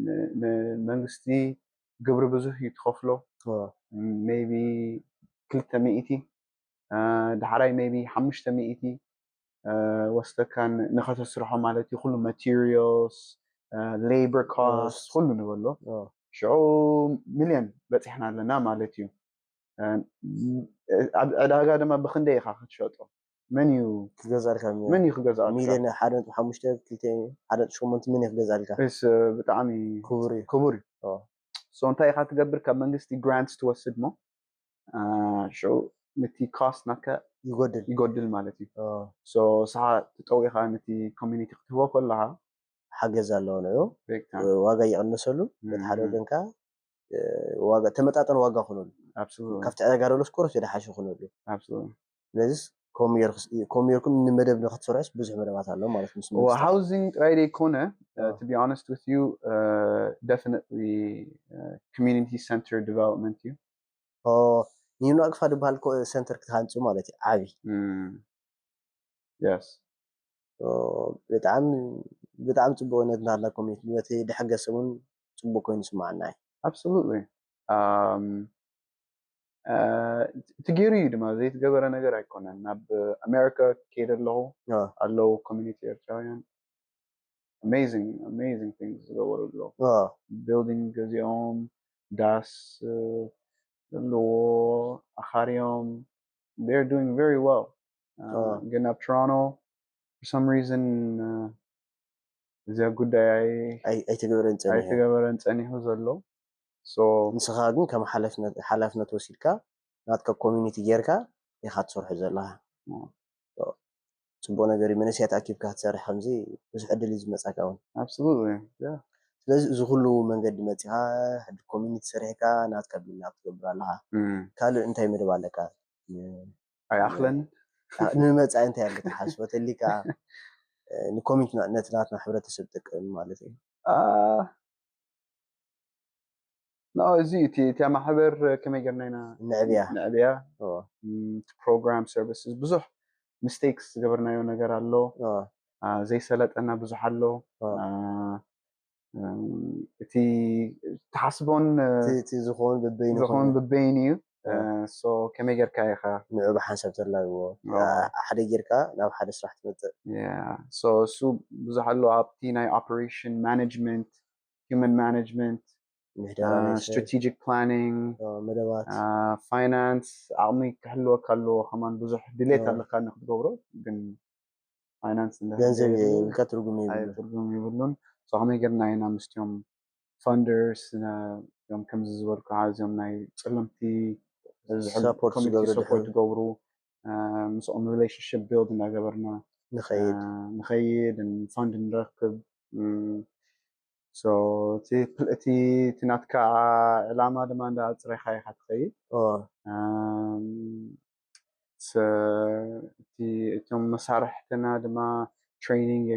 ን-፣ ንመንግስቲ ግብሪ ብዙሕ እዩ ትኸፍሎ። ኦ። Maybe ክልተ ሚእቲ፣ አ፣ ዳሕራይ maybe ሓሙሽተ ሚእቲ፣ አ፣ ወስደካ ን-፣ ንኸተስርሖ ማለት እዩ። ኩሉ materials፣ አ፣ labor cost፣ Cost። ኩሉ ንበሎ። ኦ። ሽዑ ሚልዮን በጺሕና ኣለና ማለት እዩ። አ፣ ኣብ ዕዳጋ ድማ ብኽንደይ ኢኻ ክትሸጦ? መን እዩ፣ ክገዛልካ? መን እዩ ክገዛልካ? ሚልዮን፣ ሓደ ነጥቢ ሓሙሽተ፣ ክልተ፣ ሓደ ነጥቢ ሸሞንተ፣ መን እዩ ክገዛልካ? እስ ብጣዕሚ ክቡር እዩ። ክቡር እዩ። ኦ። So እንታይ ኢኻ ትገብር? ካብ መንግስቲ grants ትወስድ እሞ፣ አ፣ ሽዑ ነቲ cost ናትካ ይጎድል። ይጎድል ማለት እዩ። ኦ። So ንስኻ ትጠው ኢኻ ነቲ community ክትህቦ ከለኻ። ሓገዝ ኣለዎ ንዑ። Big time። ዋጋ ይቕነሰሉ፣ በቲ ሓደ እም። ወገን ከኣ፣ እ፣ ዋጋ፣ ተመጣጠን ዋጋ ኩነሉ። Absolutely። ካብቲ ዕዳጋ ደሎ ስኮርስ ዝሓሸ ኩነሉ። Absolutely። ስለዚስ ኮሚየር-፣ ኮሚየርኩም ንመደብ ንክትሰርሑስ ብዙሕ መደባት ኣሎ ማለት ምስ ዋ፣ መንግስቲ። Housing ጥራይ ዘይኮነ፣ እ፣ ኦ። To be honest with you፣ እ፣ definitely፣ እ፣ community center development እዩ። ኦ፣ ኒኖ ኣግፋ ዝበሃል ኮ- ሰንተር ክትሃንፁ ማለት እዩ። ዓብዪ Mm. Yes. ብጣዕሚ ብጣዕሚ ፅቡቅ ነት ናትና ኮሚኒቲ ነቲ ድሕገሰ እውን ፅቡቅ ኮይኑ ይስማዓና እዩ። Absolutely. Um, uh, ትገይሩ እዩ ድማ ዘይተገበረ ነገር ኣይኮነን። ናብ ኣሜሪካ ከይደ ኣለኹ አ፣ ኣለዉ ኮሚኒቲ ኤርትራውያን amazing amazing things ዝገበሩ ኣለዉ። አ፣ ቢልዲንግ ገዚኦም ዳስ uh, ዘለዎ ኣኻርዮም they're doing very well. Uh, Oh. ግን ኣብ ቶሮንቶ for some reason uh, እዚያ ጉዳይ ኣይ- ኣይ- ኣይተገበረን ፀኒሑ። ኣይተገበረን ጸኒሑ ዘሎ። So ንስኻ ግን ከም ሓላፍነት ሓላፍነት ወሲድካ ናትካ ኮሚኒቲ ጌርካ ኢኻ ትሰርሑ ዘለኻ። ኦ። ፅቡቅ ነገር እዩ። መንእሰያት ኣኪብካ ክትሰርሕ ከምዚ ብዙሕ ዕድል እዩ ዝመፃካ እውን። Absolutely. Yeah. ስለዚ እዚ ኩሉ መንገዲ መፂኻ ሕጂ ኮሚኒቲ ሰሪሕካ ናትካ ቢልድ ኣፕ ትገብር ኣለኻ። Mm. ካልእ እንታይ መደብ ኣለካ? ኣይኣኽለን። አ፣ ንመፃኢ እንታይ ኣሎ ትሓስቦ ተሊካ ንኮሚኒቲ ነቲ ናትና ሕብረተሰብ ጠቅም ማለት እዩ። Uh, no, እዚ እቲ እቲያ ማሕበር ከመይ ጌርና ኢና ንዕብያ ንዕብያ ኦ፣ ም፣ እቲ ፕሮግራም ሰርቪስስ ብዙሕ ሚስቴክስ ዝገበርናዮ ነገር ኣሎ። ኦ፣ አ፣ ዘይሰለጠና ብዙሕ ኣሎ። ኦ። አ፣ እም፣ እቲ ተሓስቦን እ፣ እቲ- እቲ ዝኸውን በበይኑ ዝኸውን ኮይኑ በበይን እዩ። ኦ። እ፣ so ከመይ ጌርካ ኢኻ ንዑ ብሓንሳብ ተላግቦ ኦ። ሓደ ጌርካ ናብ ሓደ ስራሕ ትመፅእ። Yeah. So እሱ ብዙሕ ኣሎ ኣብቲ ናይ ኦፐሬሽን ማኔጅመንት ሂውማን ማኔጅመንት ምሕደራ ቤተሰብ፣ ስትራቴጂክ ፕላኒንግ ኦ፣ መደባት ፋይናንስ ዓቕሚ ክህልወካ ኣለዎ። ከማን ብዙሕ ድሌት ኦ። ኣለካ ንክትገብሮ ግን ፋይናንስ እንድሕር ገንዘብ ዘይብሉ የብልካ ትርጉም ኣይ የብሉ። ትርጉም የብሉን። So ከመይ ጌርና ኢና ምስቲኦም ፈንደርስ እዮም ከምዚ ዝበልኩ እዚኦም ናይ ጸለምቲ ሰፖርት ዝገብሩ ሰፖርት ድሕሪ ዝገብሩ እ፣ ምስኦም ሪሌሽንሽፕ ቢልድ እናገበርና ንኸይድ እ፣ ንኸይድ ፈንድ ንረክብ። ም፣ so እቲ እቲ እቲ ናትካ ዕላማ ድማ እንዳ ኣጽሬኻ ኢኻ ትኸይድ። ኦ፣ እም፣ ስ- እቲ እቶም መሳርሕትና ድማ ትሬኒንግ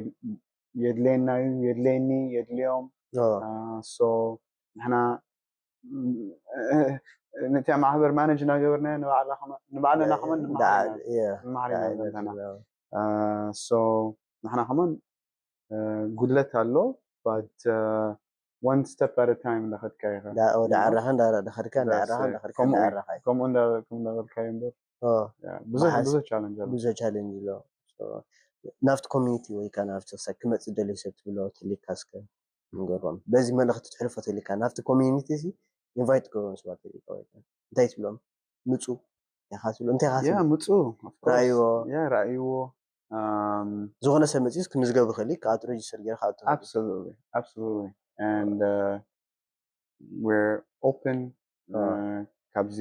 የድልየና እዩ የድልየኒ የድልዮም። ኦ፣ ሶ ንሕና ም፣ እ፣ ነቲ ማሕበር ማነጅ እናገበርናዮ ንባዕላ ከመ- ንባዕልና ከመን ዳ- የ፣ ንማሓር ኢና ዳ- ዘለና። ዳ- ሶ ንሕና ከመን እ፣ ጉድለት ኣሎ but one step at a time እንዳኸድካ ኢኻ። ዳ- ኦ፣ you know? ዳዕራኻ እንዳኸድካ That's እንዳዕራኻ it. እንዳኸድካ ከምኡ እንዳዕራኻ እዩ። ከምኡ እንዳ- ከምኡ እንዳበልካዮ እምበር ኦ፣ ያ፣ ብዙሕ ብሓንስ- ብዙሕ ቻለንጅ ኣሎ። ብዙሕ ቻለንጅ ኣሎ። So፣ ናብቲ ኮሚኒቲ ወይ ከዓ ናብቲ ክሳብ ክመፅእ ደልዩ ሰብ ትብሎ ተሊካ እስከ ንገሮም። በዚ መልእኽቲ ትሕልፎ ተሊካ ናብቲ ኮሚኒቲ ሲ ኢንቫይት ትገብሮም ሰባት ተሊካ ወይ ከዓ እንታይ ትብሎም? ምፁ ኢኻ ትብሎ እንታይ ኢኻ ያ ትብሎ? ምፁ of course። ራእይዎ። ያ ራእይዎ። Um, ዝኾነ ሰብ መፂስ ክምዝገብ ይኽእል እዩ። ከኣቱ ሬጅስተር ጌርካ ኣቱ absolutely, absolutely. And uh, we're open. አ። Uh, ካብዚ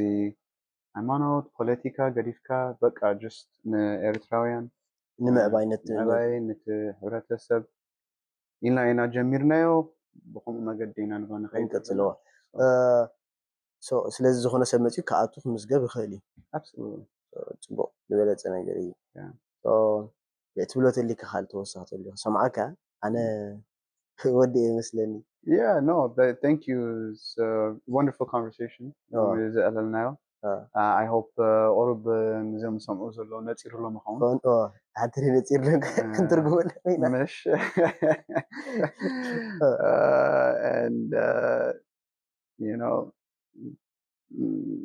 ሃይማኖት ፖለቲካ ገዲፍካ በቃ just ንኤርትራውያን ንምዕባይነት ምዕባይ ነቲ ሕብረተሰብ ኢልና ኢና ጀሚርናዮ። ብከምኡ መገዲ ኢና ንኸ ንኸይድ ንቀፅልዎ። እ፣ so፣ ስለዚ ዝኾነ ሰብ መፂኡ ክኣቱ ክምዝገብ ይኽእል እዩ። Absolutely. ፅቡቅ ዝበለፀ ነገር እዩ። ያ። So፣ ትብሎ ተሊካ ካልእ ተወሳኺ ተሊካ ሰምዓካ ኣነ ወዲ እየ መስለኒ። Yeah, no, th- thank you. It's a wonderful conversation. Oh. ዘዕለልናዮ። Oh. Uh, I hope uh, ቁሩብ uh, ንዞም ዝሰምዑ ዘለዉ ነፂሩሎም ይኸውን። ኮን ኦ ሓንቲ ነፂርሎም Uh, ክንትርጉመሎም ኢና። ምሽ Uh, and uh, you know mm,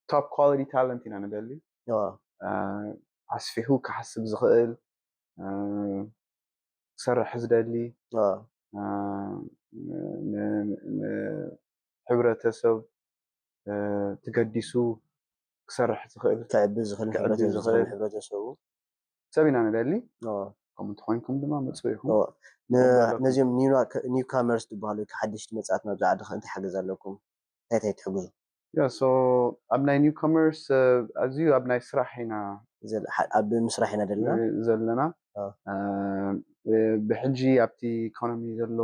top quality talent ኢና ንደሊ። ኦ፣ Uh, ኣስፊሑ ክሓስብ ዝኽእል uh, ክሰርሕ ዝደሊ ኦ፣ uh, ን- ን- ንሕብረተሰብ uh, ተገዲሱ ክሰርሕ ዝኽእል ክዕቢ ዝኽእል ክዕቢ ሕብረተሰብ ዝኽእል። ሕብረተሰቡ ሰብ ኢና ንደሊ። ኦ፣ ከምኡ እንተኾይንኩም ድማ ምፁ ኢኹም። ኦ፣ ን- ኣለኩም። ነዚኦም ኒውካመርስ ዝበሃሉ ወይ ከዓ ሓደሽቲ መፃት ናብዚ ዓዲ ከ እንታይ ሓገዝ ኣለኩም? እንታይ እንታይ ትሕግዙ? Yeah, so ኣብ ናይ ኒውካመርስ uh, ኣዝዩ ኣብ ናይ ስራሕ ኢና ዘል- ሓ- ኣብ ምስራሕ ኢና ዘለና። ዘለና አ። Uh, ብሕጂ ኣብቲ ኢኮኖሚ ዘሎ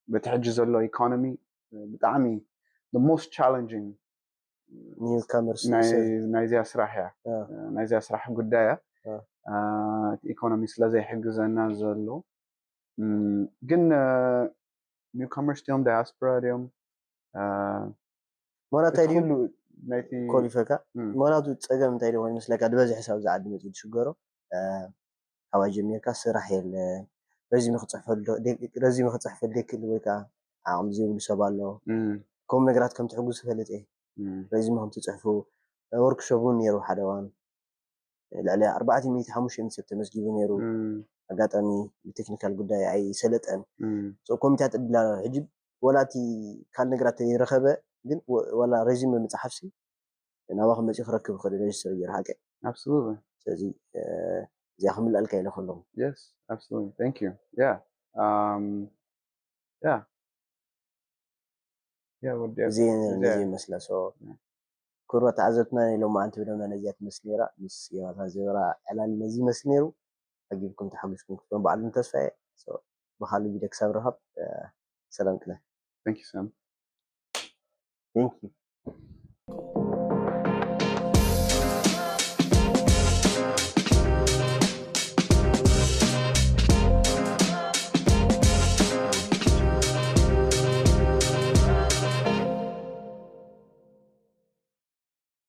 በቲ ሕጂ ዘሎ ኢኮኖሚ ብጣዕሚ the most challenging ኒውካመርስ ናይ- ናይዚኣ ስራሕ እያ። አ። ናይዚኣ ስራሕ ጉዳይ እያ። አ። Uh, እቲ ኢኮኖሚ ስለ ዘይሕግዘና ዘሎ Mm, ግን ኒውካመርስ ድዮም ዳያስፖራ ድዮም uh, ሞና እንታይ ድዩ ኩሉ ናይቲ ኮሊፈካ እም፣ ሞናቱ ጸገም እንታይ ድኾን ይመስለካ ዝበዝሕ ሰብ ዝዓዲ መጽኡ ዝሽገሮ ካባይ ጀሚርካ ስራሕ የለ ረዚሚ ክጽሕፈሉ ደ- ረዚሚ ክጽሕፈሉ ደክል ወይ ከዓ ዓቕሚ ዘይብሉ ሰብ ኣሎ እም፣ ከምኡ ነገራት ከም ትሕጉዝ ይፈልጥ እየ እም፣ ረዚሚ ከም ትጽሕፉ ወርክሾፕ እውን ነይሩ ሓደ እዋን ልዕሊ ኣርባዕተ ሚእቲ ሓሙሽተ ሚእቲ ሰብ ተመዝጊቡ ነይሩ እም፣ ኣጋጣሚ ብቴክኒካል ጉዳይ ኣይሰለጠን እም፣ ኮሚቴ ዕድል ኣሎ ሕጂ ወላ እቲ ካል ነገራት ተይረኸበ ግን ወ- ወላ ረዚም ምፅሓፍሲ ናባኹም መፂኡ ክረክብ ይኽእል ሬጅስተር ገይሩ ሓቂ absolutely ስለዚ እዚኣ ክምልኣልካ ኢለ ከለኹ yes absolutely thank you yeah um yeah yeah ወዲ እዚ ነዚ ይመስላ ሶ ክቡራት ተዓዘብትና ናይ ሎማዓንቲ ብደምና ነዚኣ ትመስል ነራ ምስ ዮናታን ዝብራ ዕላል ነዚ ይመስል ነይሩ ሓጊብኩም ተሓጒስኩም ክትኮኑ በዓሉን ተስፋ እየ ብካልእ ቪድዮ ክሳብ ረኸብ ሰላም ቅነ thank you Sam Thank you